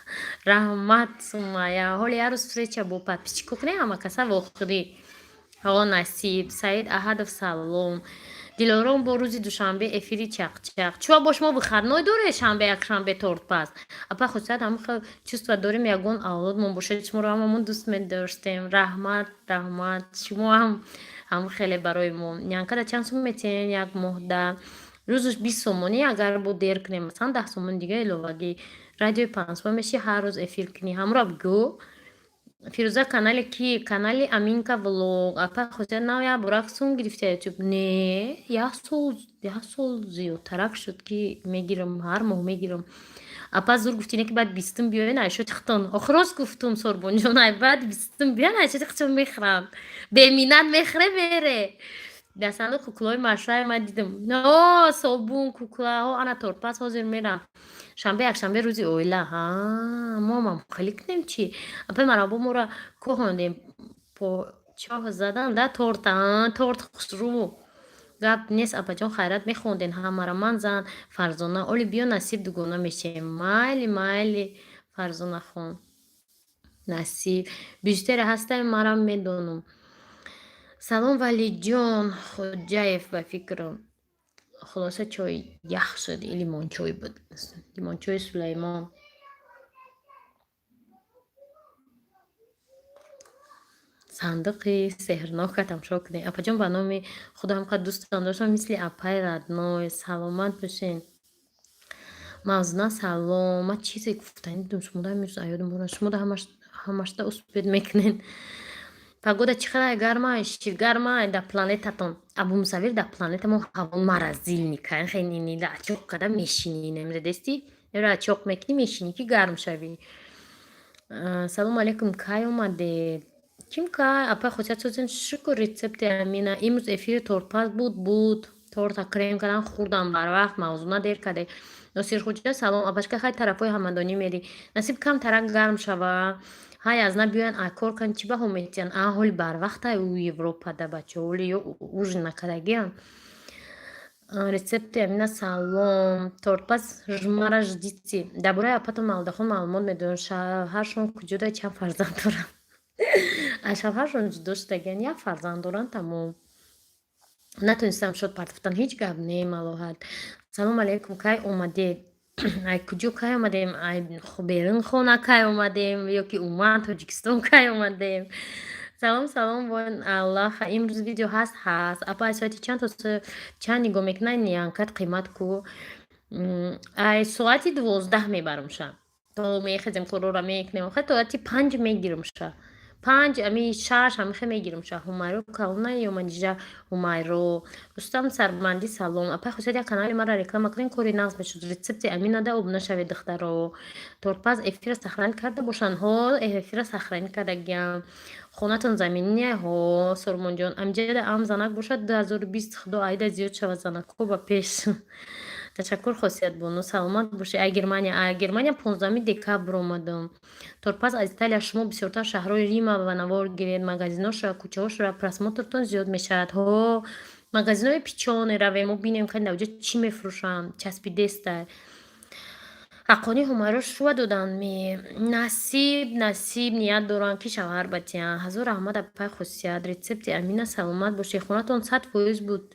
Раҳмат, Сумайя. Ҳоли як рӯз встреча бо подписчико кунем, ҳама каса вохӯрӣ. Ҳо, насиб. Саид Аҳадов, салом. Дилором, бо рӯзи душанбе эфири чақчақ. Чуа бо шумо выходной доре, шанбе, якшанбе, тортпаз. Апа Хосият, ҳама хел чувство дорем, ягон авлодмон бошад, шуморо ҳамамон дӯст медоштем. Раҳмат, раҳмат. Шумо ҳам ҳам хеле барои мо. Нянкада чанд сум метиҳен як моҳда? Рӯзаш 20 сомонӣ, агар бо дер кунем, масалан, 10 сомони дига иловагӣ. Радиои панҷсома меши, ҳар рӯз эфир кунӣ. Ҳамро бигӯ. Фирӯза, канали ки? Канали Аминка влог. Апа Хосият, нав як бора сум гирифта Ютуб? Не, як сол, як сол зиёдтарак шуд, ки мегирам, ҳар моҳ мегирам. Апа, зур гуфтине, ки баъд бистум биёен, айшоти хитон. Охир рост гуфтум, Сорбонҷон, ай баъд бистум биён, айшоти хитон мехӯранд. Беминнат мехӯре, мере. Дар сандуқ куклаҳои машрай ман дидам. О, собун, куклаҳо, ана тортпаз, ҳозир мерам. Шанбе, якшанбе рӯзи оила. Ҳа, мо ҳам хеле кунем чӣ? Апаи Марабо, моро кӯҳондем. Чоҳ задан да торта, торт хушрӯ. Гап нест, апаҷон, хайрат мехонден ҳамара. Ман зан Фарзона. Оли биё, насиб, дугона мешем. Майли, майли, Фарзонахон. Насиб. Бижутерия ҳастам, марам медонам. Салом, Валиҷон Хоҷаев, ба фикрам. Хулоса, чой ях шуд, и лимончой буд. Лимончои Сулаймон. Сандуқи сеҳрнока тамошо кунед. Апаҷон, ба номи худо, ҳамқадр дӯстон доштам, мисли апаи родной. Саломат бошен. Мавзуна, салом. Ман чизе гуфтанӣ будам, шумода имрӯз аёдам бурад. Шумода ҳамашта успеть мекунед. Погода чӣ қадар гармай, ширгармай дар планетатон. Абумусаввир, дар планета мо ҳаво морозильника. Хеле лачоқ када мешинӣ. Намедонисти? Лачоқ мекунӣ, мешинӣ, ки гарм шавӣ. Салому алейкум, кай омадед? Ким кай? Апай Хосият, созен, шукр, рецепти Амина. Имрӯз эфири тортпаз буд, буд. Торта крем кардан, хӯрдам барвақт, Мавзуна, дер кардед. Носирхуҷа, салом. Апашка, хай тарафҳои ҳамадонӣ мерӣ. Насиб, кам тарак гарм шава. Ҳай аз на биёян, ай кор кан, чӣ баҳо метиҳанд? А ҳоли барвақтай ӯ Европада, бачаҳо, ҳоли ё ужин накардагиам. Рецепти Амина, салом. Тортпаз мара ждите. Дар бораи апатон Малдахон маълумот медонам. Шавҳаршон куҷода, чанд фарзанд доранд? Аз шавҳаршон ҷудо шудагиан, як фарзанд доранд, тамом. Натонистам шод партофтан, ҳеҷ гап не, Малоҳат. Салому алейкум, кай омадед? Ай куҷо кай омадем? Ай берун хона кай омадем ё ки умуман Тоҷикистон кай омадем? Салом, салом, вон Аллах. Имрӯз видео ҳаст, ҳаст. Апа, ай соати чанд то чанд нигоҳ мекунад? Ниянкат қимат ку. Ай соати 12 мебарам ша. То мехезем, корора мекунем. Хай, соати 5 мегирам ша. 5, ами 6 ҳамихе мегирам ша. Ҳумайро калона ё Манижа Ҳумайро. Рустам Сармандӣ, салом. Апай Хусият, як канали маро реклама кунед, кори нағз мешуд. Рецепти Аминада обуна шавед, духтаро. Тортпаз эфира сохранить карда бошанд. Ҳо, эфира сохранить кардагиам. Хонатон заминие? Ҳо, Сормонҷон. Амҷада ам занак бошад, 2020, худо айда зиёд шавад занакҳо ба пеш. Ташаккур, Хосиятбону, саломат бошед. Ай Германия, ай Германия 15 декабр омадам. Тортпаз, аз Италия шумо бисёртар шаҳрҳои Рима ба навор гиред, магазиношро, кӯчаҳошро, просмотртон зиёд мешавад. Ҳо, магазинҳои пичоне равем, мо бинем, ки дар оҷа чӣ мефурӯшанд, часпидеста. Ҳаққони Ҳумайро шува доданд ми. Насиб, насиб, ният доранд, ки шавҳар батиҳанд. Ҳазор раҳмат, апай Хусият. Рецепти Амина, саломат бошед. Хонатон 100% буд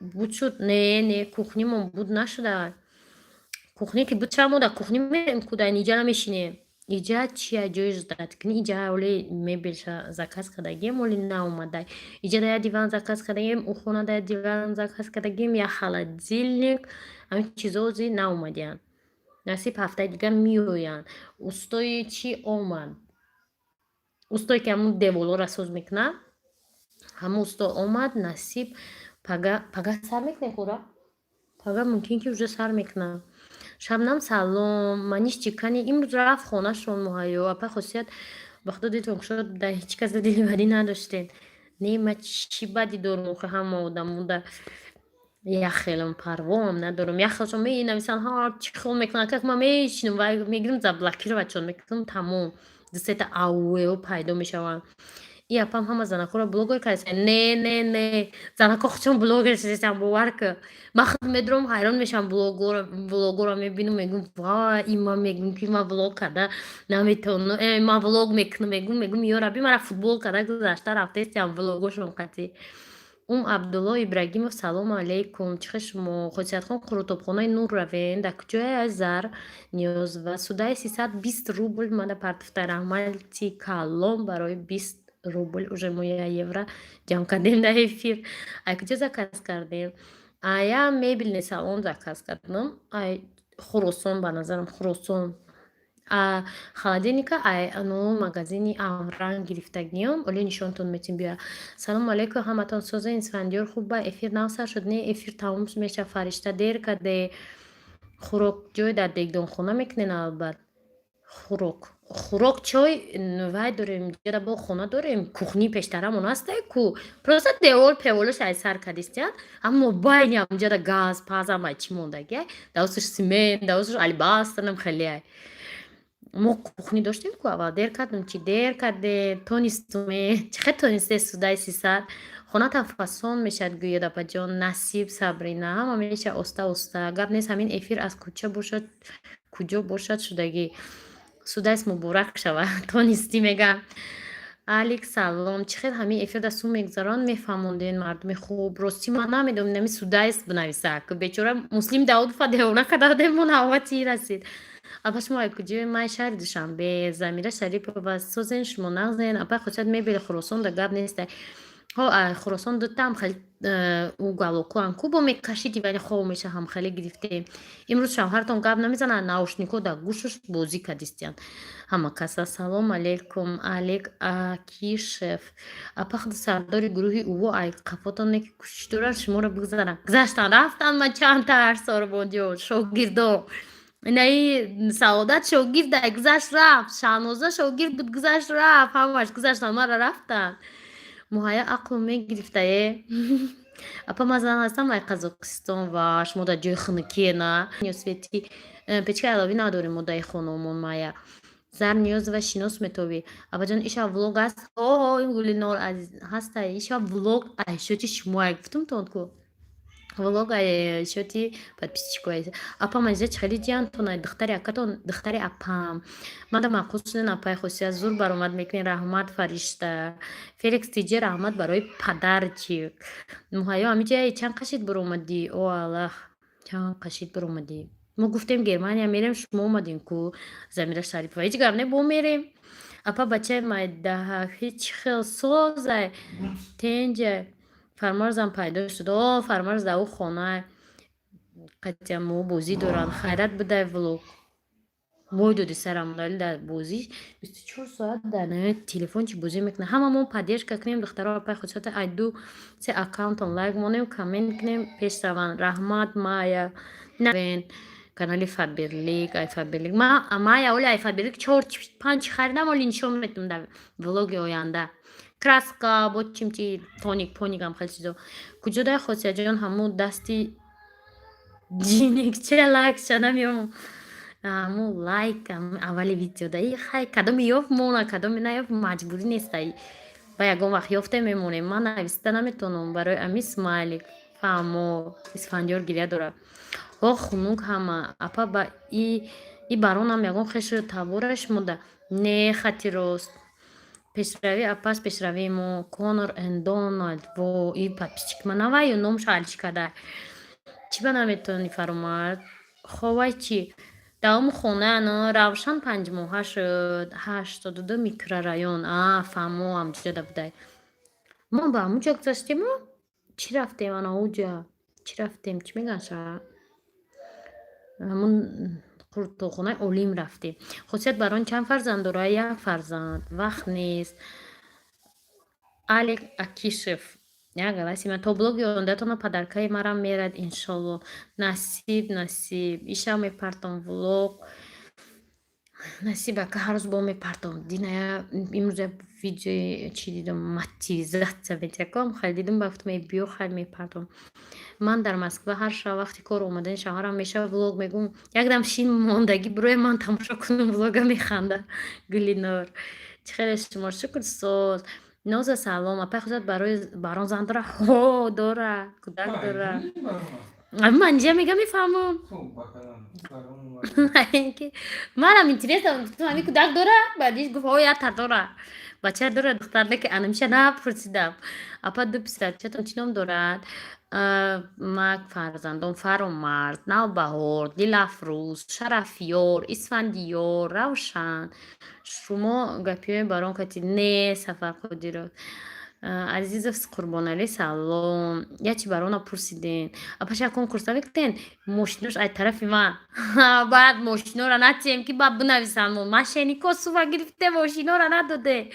буд шуд? Не, не, кухнимон буд нашуда. Кухне ки буд, ча мо дар кухни мерем ку, дар иҷа намешинем. Иҷа чия, ҷои ждать кунӣ, иҷа оли мебелша заказ кардагием, оли наомада. Иҷа да як диван заказ кардагием, ӯ хона да як диван заказ кардагием, як холодильник, ҳамин чизо ози наомадиянд. Насиб, ҳафтаи дигар меоянд. Устои чӣ омад? Устое ки ҳамун деволҳоро соз мекунад, ҳамун усто омад, насиб, пага, пага сар мекунем кора? Пага мумкин ки уже сар мекунам. Шабнам, салом. Маниш чикани имрӯз рафт хонашон Муҳайё. Апай Хосият, ба худо, дилтон кушод, дар ҳеҷ кас дили бадӣ надоштед. Не, ман чӣ бадӣ дорам охи, ҳама одамода як хелам, парвоам надорам. Як хелшон менависанд, ҳар чӣ хел мекунанд, как ман мешинам ва мегирам, заблокировать мекунам, тамом. Ду сета ауэо пайдо мешаванд. И апам ҳама занакҳоро блогер кардастанд. Не, не, не, занакҳо худшон блогер шудастанд, бовар кун. Ман худ медурам, ҳайрон мешавам, блогорро мебинам, мегӯям: «Вай, ин ман», мегӯям, ки ман блог карда наметавонам, ман влог мекунам, мегӯм, ё рабби, мара футбол карда гузашта рафтестиам влогошон қатъӣ. Ум Абдулло Ибрагимов, салому алейкум. Чӣ хел шумо? Хосиятхон, қурутобхонаи Нур равен. Дар куҷое зар ниёз ва судаи 320 рубл мада партофта. Раҳмати калом барои 20 рубл, уже мо 1 евро ҷамъ кардем дар эфир. Ай куҷо заказ кардем? Ая мебельный салон заказ кардам. Ай Хуросон, ба назарам, Хуросон. А холодильника ай ану магазини Авранг гирифтагиём. Оли нишонтон метим, биёя. Салому алейкум, ҳаматон созен, Исфандиёр, хуб ба эфир нав сар шуд? Не, эфир тамом мешавад, Фаришта, дер карде. Хӯрок ҷой дар дегдонхона мекунен, албат. Хӯрок. Хӯрок, чой вай дорем, ҷада бо хона дорем, кухни пештарамон ҳасте ку. Просто девол певолаш ай сар кардистиян. Аммо байни ҳамҷада газ, паз ҳамаи чӣ мондагиай. Давосаш цемент, давосаш алебастр, хелеай. Мо кухни доштем ку аввал, дер кардем, чи дер карде, тонистуме, чӣ хел тонисте судаи 300. Хонатам фасон мешавад, гӯяд апаҷон, насиб, Сабрина, ҳама меша оста оста. Гап нест, ҳамин эфир аз кӯча бошад, куҷо бошад шудагӣ. Судайс муборак шавад, тонистӣ мегам. Алик, салом. Чӣ хел ҳамин эфир дар сум мегузарон, мефаҳмонден мардуми хуб. Ростӣ ман намедонам, нами судайс бинависа. Бечора Муслим Даудова девона карда демон ҳавати расид. Апа, шумо ай куҷои? Ман шаҳри Душанбе, Замира Шарипова, созен шумо нағзен. Апа, хусият мебели Хуросон да гап нестай. Ҳо, Хуросон дутаам хеле уголокуан ку бо мекашиди, вале хоб меша, ҳам хеле гирифтем. Имрӯз шавҳаратон гап намезанад, наушникҳо дар гӯшаш бозӣ кардистиянд. Ҳама каса салом алейкум, Алек Акишев. Апа, худ сардори гурӯҳи УВО ай қафотон ки кӯшиш доранд шуморо бигзаранд. Гузаштан рафтан ма чанд тар сорбонҷон, шогирдон. Инаи Саодат шогирд ай гузашт рафт, Шаҳноза шогирд буд, гузашт рафт, ҳамаш гузаштан мара рафтанд. Муҳайя ақлу мегирифтае. Апа, ман зан ҳастам ай Қазоқистон ва шумо дар ҷои хунукие на? Свети печкаи аловӣ надорем мо дар хонамон, Майя. Зар Ниёзова, шинос метобӣ. Апаҷон, иша влог аст? Ҳо, ин Гулинор ҳаста, иша влог ай шоти шумоай гуфтумтон ку. Влог ай шоти подписчикоай. Апа, манҷа чӣ хеле ҷиянтон ай духтари акатон, духтари апам. Мада маъқул шуден, апаи Хусият, зур баромад мекунед, раҳмат, Фаришта. Феликс Тиҷе, раҳмат барои падарчик. Муҳайё, ҳамиҷа чанд қашид баромадӣ? О Аллах, чанд қашид баромадӣ? Мо гуфтем Германия мерем, шумо омадем ку, Замира Шарипова. Ҳеҷ гап не, бо мерем. Апа, бачаи майдаҳак ҳеҷ хел созай, тенҷай. Фармарзам пайдо шуд. О, Фармарз дар ӯ хона қатъиян мо бозӣ доранд. Хайрат будай влог. Вой доди сарам, вале дар бозӣ 24 соат дар телефон чӣ бозӣ мекунад. Ҳама мо поддержка кунем, духтаро, апаи Хусията, ай ду се аккаунтон лайк монем, коммент кунем, пеш раванд. Раҳмат, Майя. Канали Фаберлик, ай Фаберлик. Майя, оли ай Фаберлик чор панҷ харидам, оли нишон метум дар влоги оянда. Краска, бо чимчи, тоник, поникам хеле чизо. Куҷо дай Хосиятҷон ҳамун дасти ҷиникча лайкша намеём. Ҳамун лайк аввали видео да и хай кадоми ёфт мона, кадоми наёфт, маҷбурӣ нестай. Ба ягон вақт ёфте мемонем. Ман нависта наметавонам барои ами смайлик. Фаҳмо, Исфандиёр гиря дорад. Ҳо, хунук ҳама. Апа, ба и баронам ягон хешу табораш мода. Не, хати рост. Пешравии апас пешравии мо. Конор энд Доналд. Во, и подписчик ма наваю номша алиш карда. Чӣ ба наметавонӣ фаромад? Ховай чӣ? Давоми хона но Равшан 5 моҳа шуд. 82 микрорайон. А, фаҳмо, ҳамҷода будай. Мо ба ҳамунҷо гузаштему? Чӣ рафтем ана уҷа? Чӣ рафтем? Чӣ мегӯянд ша? Ҳамун қуртоқхонаи Олим рафтем. Хусият барон чанд фарзанд дорад? Як фарзанд. Вақт нест. Алик Акишев. Як галаси ман то блоги ояндатона подаркаи марам мерад, иншолло. Насиб, насиб. Иша мепартом влог. Насиб ака, ҳар рӯз бо мепартом. Диная имрӯз як видеои чӣ дидам, мотивация метияком, хеле дидам, ба гуфтам, э биё, хеле мепартом. Ман дар Москва ҳар шаб вақти кор омадани шавҳарам мешава, влог мегӯм, якдам шин мондагӣ бирои ман тамошо кунам влога, механда. Гулинор. Чӣ хеле шумо, шукр, соз. Ноза, салом. Апай Хусият барои барон зан дора? Ҳо, дора. Кӯдак дора. Ман инҷа мегам, мефаҳмам. Манам интересно, гуфтам, ҳамин кӯдак дора? Баъдиш гуфт, ҳо, якта дора. Бача дора, духтар не, ки анамиша напурсидам. Апа, ду писарчатон чӣ ном дорад? Мак фарзандон Фаромарз, Навбаҳор, Дилафрӯз, Шарафёр, Исфандиёр, Равшан. Шумо гапиҳои барон кати не, Сафар Қодиров. Азизов Қурбоналӣ, салом. Як чи барона пурсиден. Апаша, конкурс намекунен? Мошинош ай тарафи ман. Баъд мошинора натиҳем, ки баъд бинависанд: мо мошеннико сува гирифте, мошинора надоде.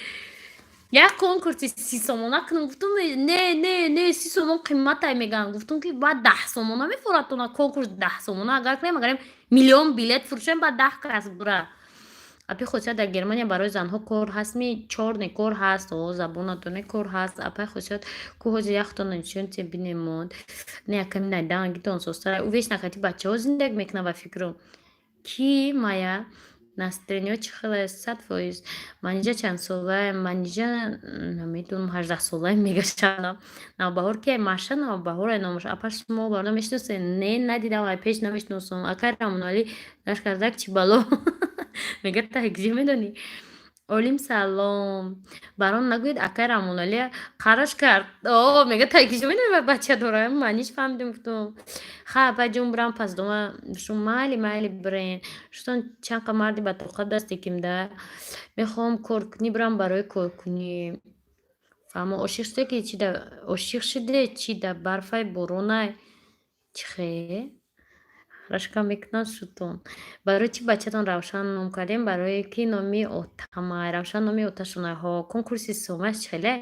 Як конкурси 30 сомона кунам, гуфтум, не, не, не, 30 сомон қиматай мегӯянд. Гуфтум, ки баъд 10 сомона мефурад конкурс, 10 сомона агар кунем, агарем миллион билет фурӯшем, баъд 10 кас бура. Апи Хусият, дар Германия барои занҳо кор ҳастми? Чорне кор ҳаст, о забонатоне кор ҳаст. Апай Хусият, ку ҳозир яхтона нишонте бинемод. Не, яками найдангитон состара. Ӯ вечно кати бачаҳо зиндагӣ мекунад ба фикру. Ки Мая? Настроение чӣ хеле, 100%. Манижа чанд солае? Манижа намедонам, 18 солае мегашам. Навбаҳор ки Маша, Навбаҳор номаш. Апа, шумо баро мешиносед? Не, надидам, ай пеш намешиносам. Акай Рамоналӣ гашт кардак, чӣ бало мега, та где медонӣ? Олим, салом. Барон нагӯед, акай Рамоналӣ қараш кард. О, мега, та где медонӣ, бача дорам. Маниш фаҳмидем, гуфтум. Ха, апаҷон, бирам пас дома. Шум майли, майли, бирен. Шутон чанд қа марди ба тоқат дасте кимда. Мехоҳам коркунӣ бирам, барои коркунӣ. Фаҳмо, ошиқ шуде ки чи да ошиқ шуде, чи да барфай боронай? Чӣ хе? Рашка мекунад шутон. Барои чӣ бачатон Равшан ном кардем? Барое ки номи отамай. Равшан номи оташонай. Ҳо, конкурси сомаш чӣ хеле?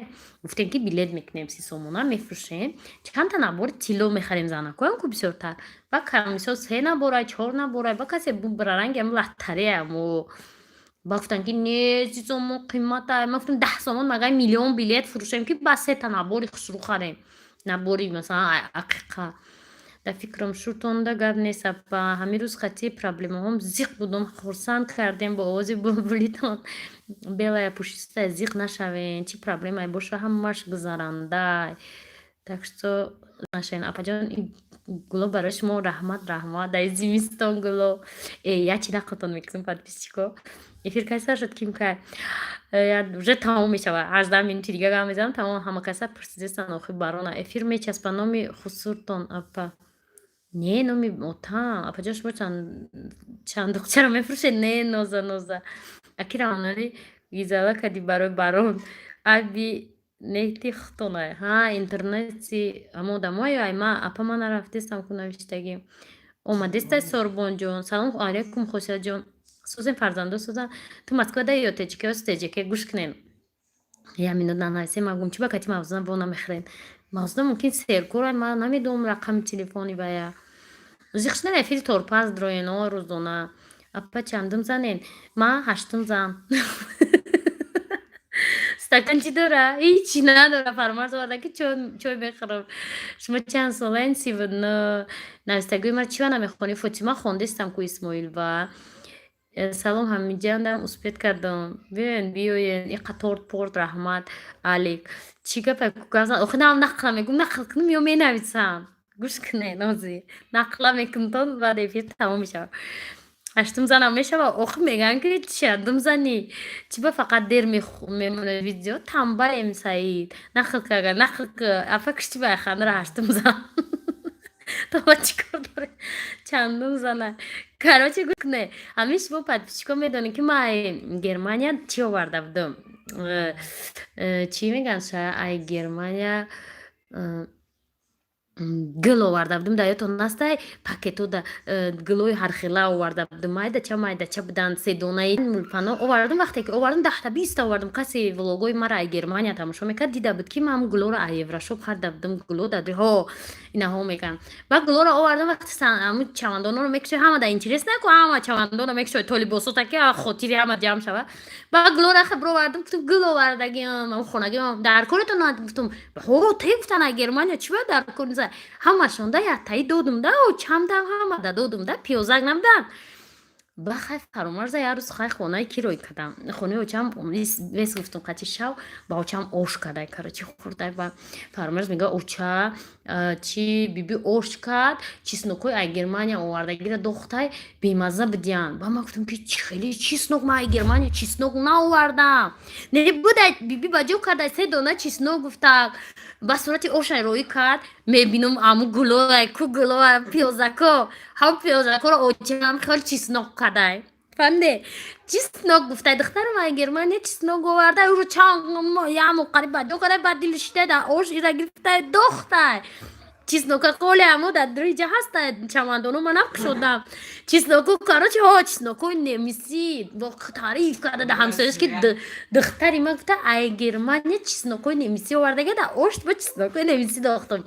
Гуфтем, ки билет мекунем, 30 сомона мефурӯшем. Чандта набори тилло мехарем, занакоям ку бисёртар. Ба мисол се наборай, чор наборай, ба касе бубара, ранги ам латтареам. Ба гуфтанд, ки не, 30 сомон қимматай. Ман гуфтам, 10 сомон магар миллион билет фурӯшем, ки ба сета набори хушрӯ харем. Набори, масалан, ақиқа. Дар фикрам, шуртонда гап нест, апа. Ҳамин рӯз қатъи проблемаҳом зиқ будум. Хурсанд кардем бо овози булбулитон. Белая пушистая, зиқ нашавен. Чӣ проблемае боша, ҳамаш гузарандай. Так что нашавен. Апаҷон, ин гуло барои шумо, раҳмат, раҳмат. Дар зимистон гуло. Э, як чи нақлтон мекунам, подписчико. Эфир кай сар шуд, ким кай? Уже тамом мешавад. 18 минути дига гап мезанам, тамом. Ҳама каса пурсидестан, охи барона. Эфир мечаспа номи хусуртон, апа. Не, номи отам. Апаҷон, шумо чандуқчаро мефурӯшед? Не, ноза, ноза. Аки Рамоналӣ гизала кардӣ барои барон. Аби нети хутонай. Ҳа, интернети ҳама одамое ай ма, апа, ман нарафтестам ку навиштагӣ. Омадестай, Сорбонҷон. Салом алейкум, Хосиятҷон. Созем, фарзандо созан. Ту Москва да ё ТҶК ё ТҶК? Гӯш кунем. Як минут нанависем, ман гум чӣ ба кати мавзуна во намехӯрем. Мавзуна мумкин серкор, ман намедонам рақами телефони вая. Зиқ шудан эфири торпаз дроен о рӯзона. Апа, чандум занен? Ман ҳаштум зан. Стакан чӣ дора? Ҳичи надора. Фаромарз оварда, ки чой мехӯрам. Шумо чанд солаен? 39. Навистагиҳои маро чӣ ба намехонӣ? Фотима, хондестам ку, Исмоил ва. Салом, ҳамиҷандам успеть кардам. Биёен, биёен. Иқа торт порт, раҳмат. Алик. Чӣ гапа ку гап зан? Охи нам нақла мегӯм, нақл кунам ё менависам? Гӯш кунед, ҳозир. Нақла мекунтон, баъд эфир тамом мешавад. Ҳаштум занам мешавад. Охи мегӯянд, ки чандум занӣ? Чӣ ба фақат дер мемонад видео? Тамбалем, Саид. Нақл кага, нақл ку. Апа, кушти ба хандара, ҳаштум зан. То ба чӣ кор дорем? Чандум зана? Короче, гӯш кунед. Ҳамин шумо, подписчико, медонед, ки ман ай Германия чӣ оварда будам? Чӣ мегӯянд ша? Ай Германия гул оварда будам. Дар ёдтон ҳастай, пакетода гулҳои ҳархела оварда будам, майдача майдача буданд, седонаи мулпано овардам. Вақте ки овардам, 10-та, 20-та овардам. Касе влогои маро ай Германия тамошо мекард, дида буд, ки ман гулҳоро ай Еврошоп харида будам. Гулҳо дар ҳо инаҳо мекардам. Баъд гулҳоро овардам, вақте ҳамун чамандонҳоро мекушои, ҳама да интерес наку, ҳама чамандонро мекушои, то либосота ки хотири ҳама ҷамъ шавад. Баъд гулҳоро ахе бировардам, гуфтам, гул овардагиам, ҳамун хонагиам дар коритон. Гуфтам, ҳо, те гуфтан, ай Германия чӣ бояд дар кор? Ҳамашонда яктаи додум да, чандам ҳама да додум да, пиёзак набуданд. Ба хай, Фаромарза, як рӯз хай хонаи кирой кардам, хонаи очам вес гуфтум, қати шав ба очам ош кардай, короче, хӯрдай. Ба Фаромарз мега, оча, чи биби ош кард, чеснокҳои ай Германия овардагира дохтай, бемазза будиян. Ба ман гуфтам, ки чи хеле чеснок? Ман ай Германия чеснок наовардам. Не будай, биби ба ҷо кардай, се дона чеснок гуфта, ба сурати ошай роӣ кард. Мебинам, аму гулоай ку, гулоа, пиёзако, ҳам пиёзакоро очам хел чеснок кадай. Фаҳмиде? Чеснок гуфтай, духтарам ай Германия чеснок оварда, ӯро чанд яму қариб ба ҷо кардай, баъд дили шитай, дар ош ира гирифтай, дохтай. Чеснока қоли амо дар дури ҷа ҳаста, чамандоно манам кушодам. Чесноку, короче, ҳо, чеснокои немисӣ таъриф карда да ҳамсояш, ки духтари ман гуфта, ай Германия чеснокои немисӣ овардага, да ошт ба чеснокои немисӣ дохтам.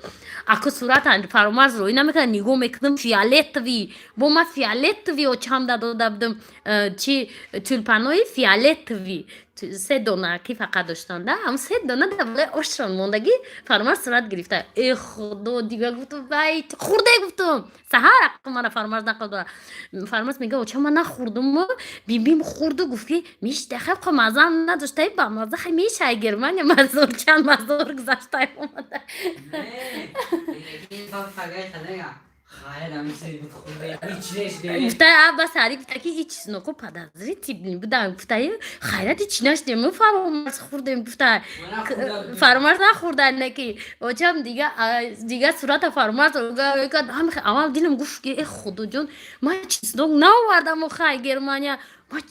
Аку сурат Фаромарз рӯӣ намекунад, нигоҳ мекунам, фиолетовый. Бо ман фиолетовый очам да дода будам, чи тюльпанои фиолетовый. Се дона ки фақат доштанда, ҳам се дона дар болои ошшон мондагӣ. Фармарз сурат гирифта. Э, худо, дига гуфтум: «Вай, хӯрде?» Гуфтум, саҳар мара Фармарз нақл дора. Фармарз мега: «Оча, ман нахӯрдум, бибим хӯрду гуфт, ки мешта, хай мазаам надоштай, ба маза хай мешай Германия мазор чанд мазор гузаштай омада.» Гуфта, ба сари гуфта, ки и чизноко подозрительный будам. Гуфта, хайрат, ҳеч нашдем, мо Фаромарз хӯрдем. Гуфта, Фаромарз нахӯрда, не ки очам дига дига сурата Фаромарз. Аввал дилам гуфт, ки э, худоҷон, ман чеснок наовардам охай Германия, ман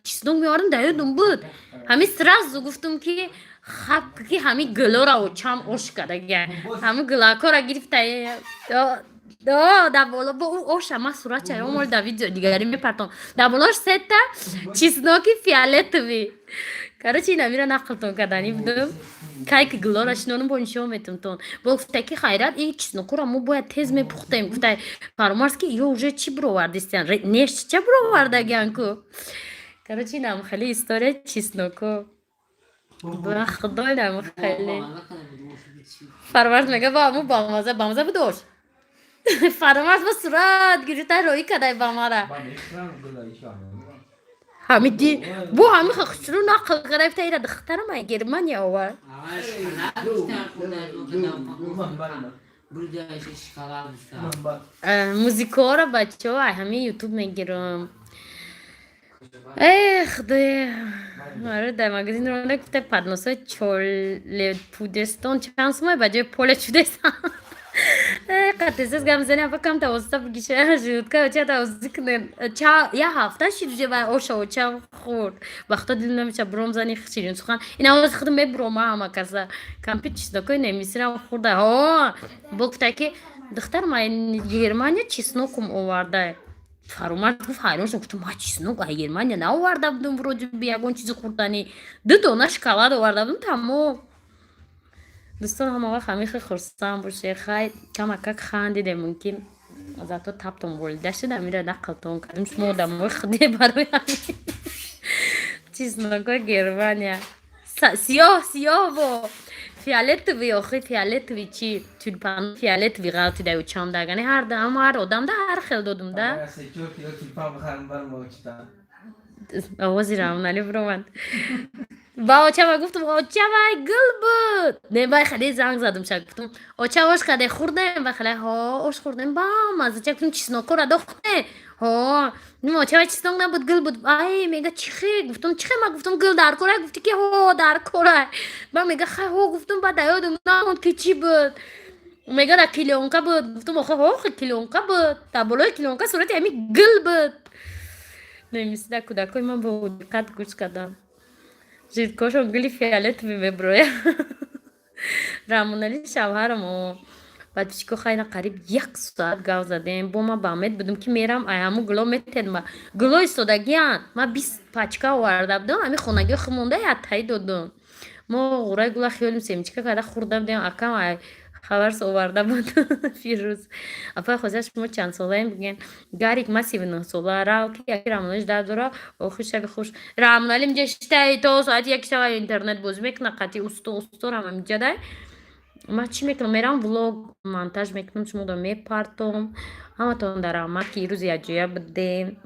чеснок меовардам, дар ёдум буд. Ҳамин сразу гуфтум, ки хаб, ки ҳамин гулора очам ош кардага, ҳамин гулакора гирифта дар боло бо ӯ оша. Ман суратча омол, дар видео дигари мепартом. Дар болош сета чесноки фиолетовый. Короче, инамира нақлтон карданӣ будум. Кай ки гулора шинонум, бо нишон метумтон. Бо гуфта, ки хайрат, ин чеснокора мо бояд тез мепухтем. Гуфта Фаромарз, ки ё уже чӣ бировардистиян, нешча бировардагиан ку. Короче, инам хеле история чесноко. Ба худо, инам хеле. Фаромарз мега, ба аму бамаза, бамаза будош. Фаромарз ба сурат гирифта роӣ кадай ба мара. Ҳами ди бо ҳами хушрӯ нақл када, гуфта, ира духтарам ай Германия овард. Музикаҳоро, бачаҳо, ай ҳамин Ютуб мегирам. Э, худоя, аре, дар магазин ронда, гуфта, подносои чолепудестон чанд сумай ба ҷои поле чудес. Э, қатесес гап мезанӣ, апа, кам тавоста бигиша жутка оча тавозӣ кунен. Я ҳафта шид уже вай оша оча хӯрд. Ба худо, дил намеша буром зани ширин сухан. Ин овози худам мебурома ҳама каса. Кампи чеснокои немисирам хӯрда. Ҳо, бо гуфта, ки духтарам ай Германия чеснокум оварда. Фаромарз гуфт, ҳайрон шуд, гуфтам, ма чеснок ай Германия наоварда будум, вроде бы ягон чизи хӯрданӣ. Ду дона шоколад оварда будум, тамом. Дӯстон, ҳама вақт ҳамин хел хурсанд бошед. Хай, камакак хандидем, мумкин зато табтон болида шуд. Амира нақлтон кардем, шумо одамои худе, барои ҳамин чеснокои Германия сиёҳ сиёҳ бо фиолетовый, охи фиолетовый чи, тюльпан фиолетовый ғалтида чандагани ҳар ҳар одамда ҳар хел додум да. Овози Рамонали биромад. Ба очама гуфтум: «Оча, вай гул буд?» Не, вай хеле занг задум ша, гуфтум: «Оча, ош каде хӯрдем?» Вай хеле: «Ҳо, ош хӯрдем, бамаза». Ча гуфтум: «Чеснокора дохте?» «Ҳо». Оча, вай чеснок набуд, гул буд. Ай, мега, чӣ хе? Гуфтум: «Чӣ хе?» Ма гуфтум, гул дар кора, гуфти, ки ҳо, дар кора. Ба мега: «Хай, ҳо». Гуфтум, ба да ёдум намонд, ки чӣ буд. Мега, дар клеёнка буд. Гуфтум: «Охе, ҳо, клеёнка буд, дар болои клеёнка сурати ҳами гул буд». Немисида кӯдакои ман бо диққат гӯш кардам, жидкошон гули фиолетовый мебирояд. Рамонали шавҳарам. Подписчико, хайна, қариб як соат гав задем. Бо ма ба умед будум, ки мерам, ай ҳамун гуло метедма. Гуло истодагиян, ма 20 пачка оварда будам, ҳами хонагиҳо химонда, яттаи додум. Мо ғураи гула хиёлим семечка карда хӯрда будем. Акам ай хабарс оварда буд. Фирӯз апай хозия, шумо чанд солаем, бигӯен. Гарик, ма 39 сола. Рав, ки яки Рамоналиш дар дора. Охир, шаби хуш. Рамонали миҷа шитаи, то соати 1 шава интернет бозӣ мекуна қати усто. Усторам амиҷадай. Ман чӣ мекунам? Мерам, влог монтаж мекунам, шуморо мепартом. Ҳаматон дар раҳмат, ки ирӯз якҷоя будем.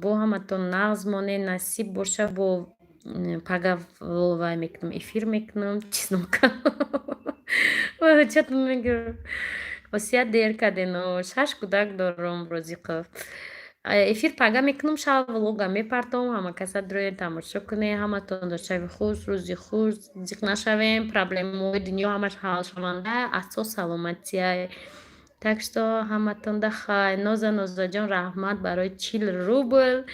Бо ҳаматон нағз монед. Насиб боша, бо пага вай мекунам, эфир мекунам. Чизнока чатон мегирам. Осия, дер кардено, шаш кӯдак дорам. Розиқов, эфир пага мекунам, шаб влога мепартом. Ҳама каса дроен, тамошо кунед. Ҳаматон шаби хуш, рӯзи хуш. Зиқ нашавем, проблемаҳои дунё ҳамаш ҳалшаванда, асос саломатия. Так что ҳаматонда хай. Ноза, Нозаҷон, раҳмат барои 40 рубл.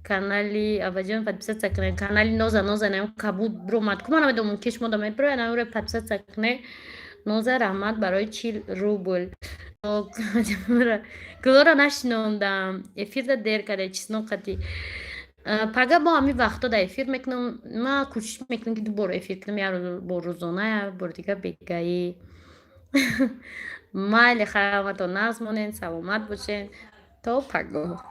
Канали абаҷон подписаться кунед, канали Ноза. Ноза наам кабуд биромад ку, ман намедонам, мумкин шумо да мебирояд, намерояд. Подписаться кунед. Ноза, раҳмат барои 40 рубл. Гулора нашинондам, эфирда дер карда, чеснок қатӣ. Пага бо ҳамин вақтҳо да эфир мекунам. Ман кӯшиш мекунам, ки ду бор эфир кунам: як рӯз бо рӯзона, як бори дига бегаӣ. Майли, хай, ҳаматон нағз монед, саломат бошед, то пагоҳ.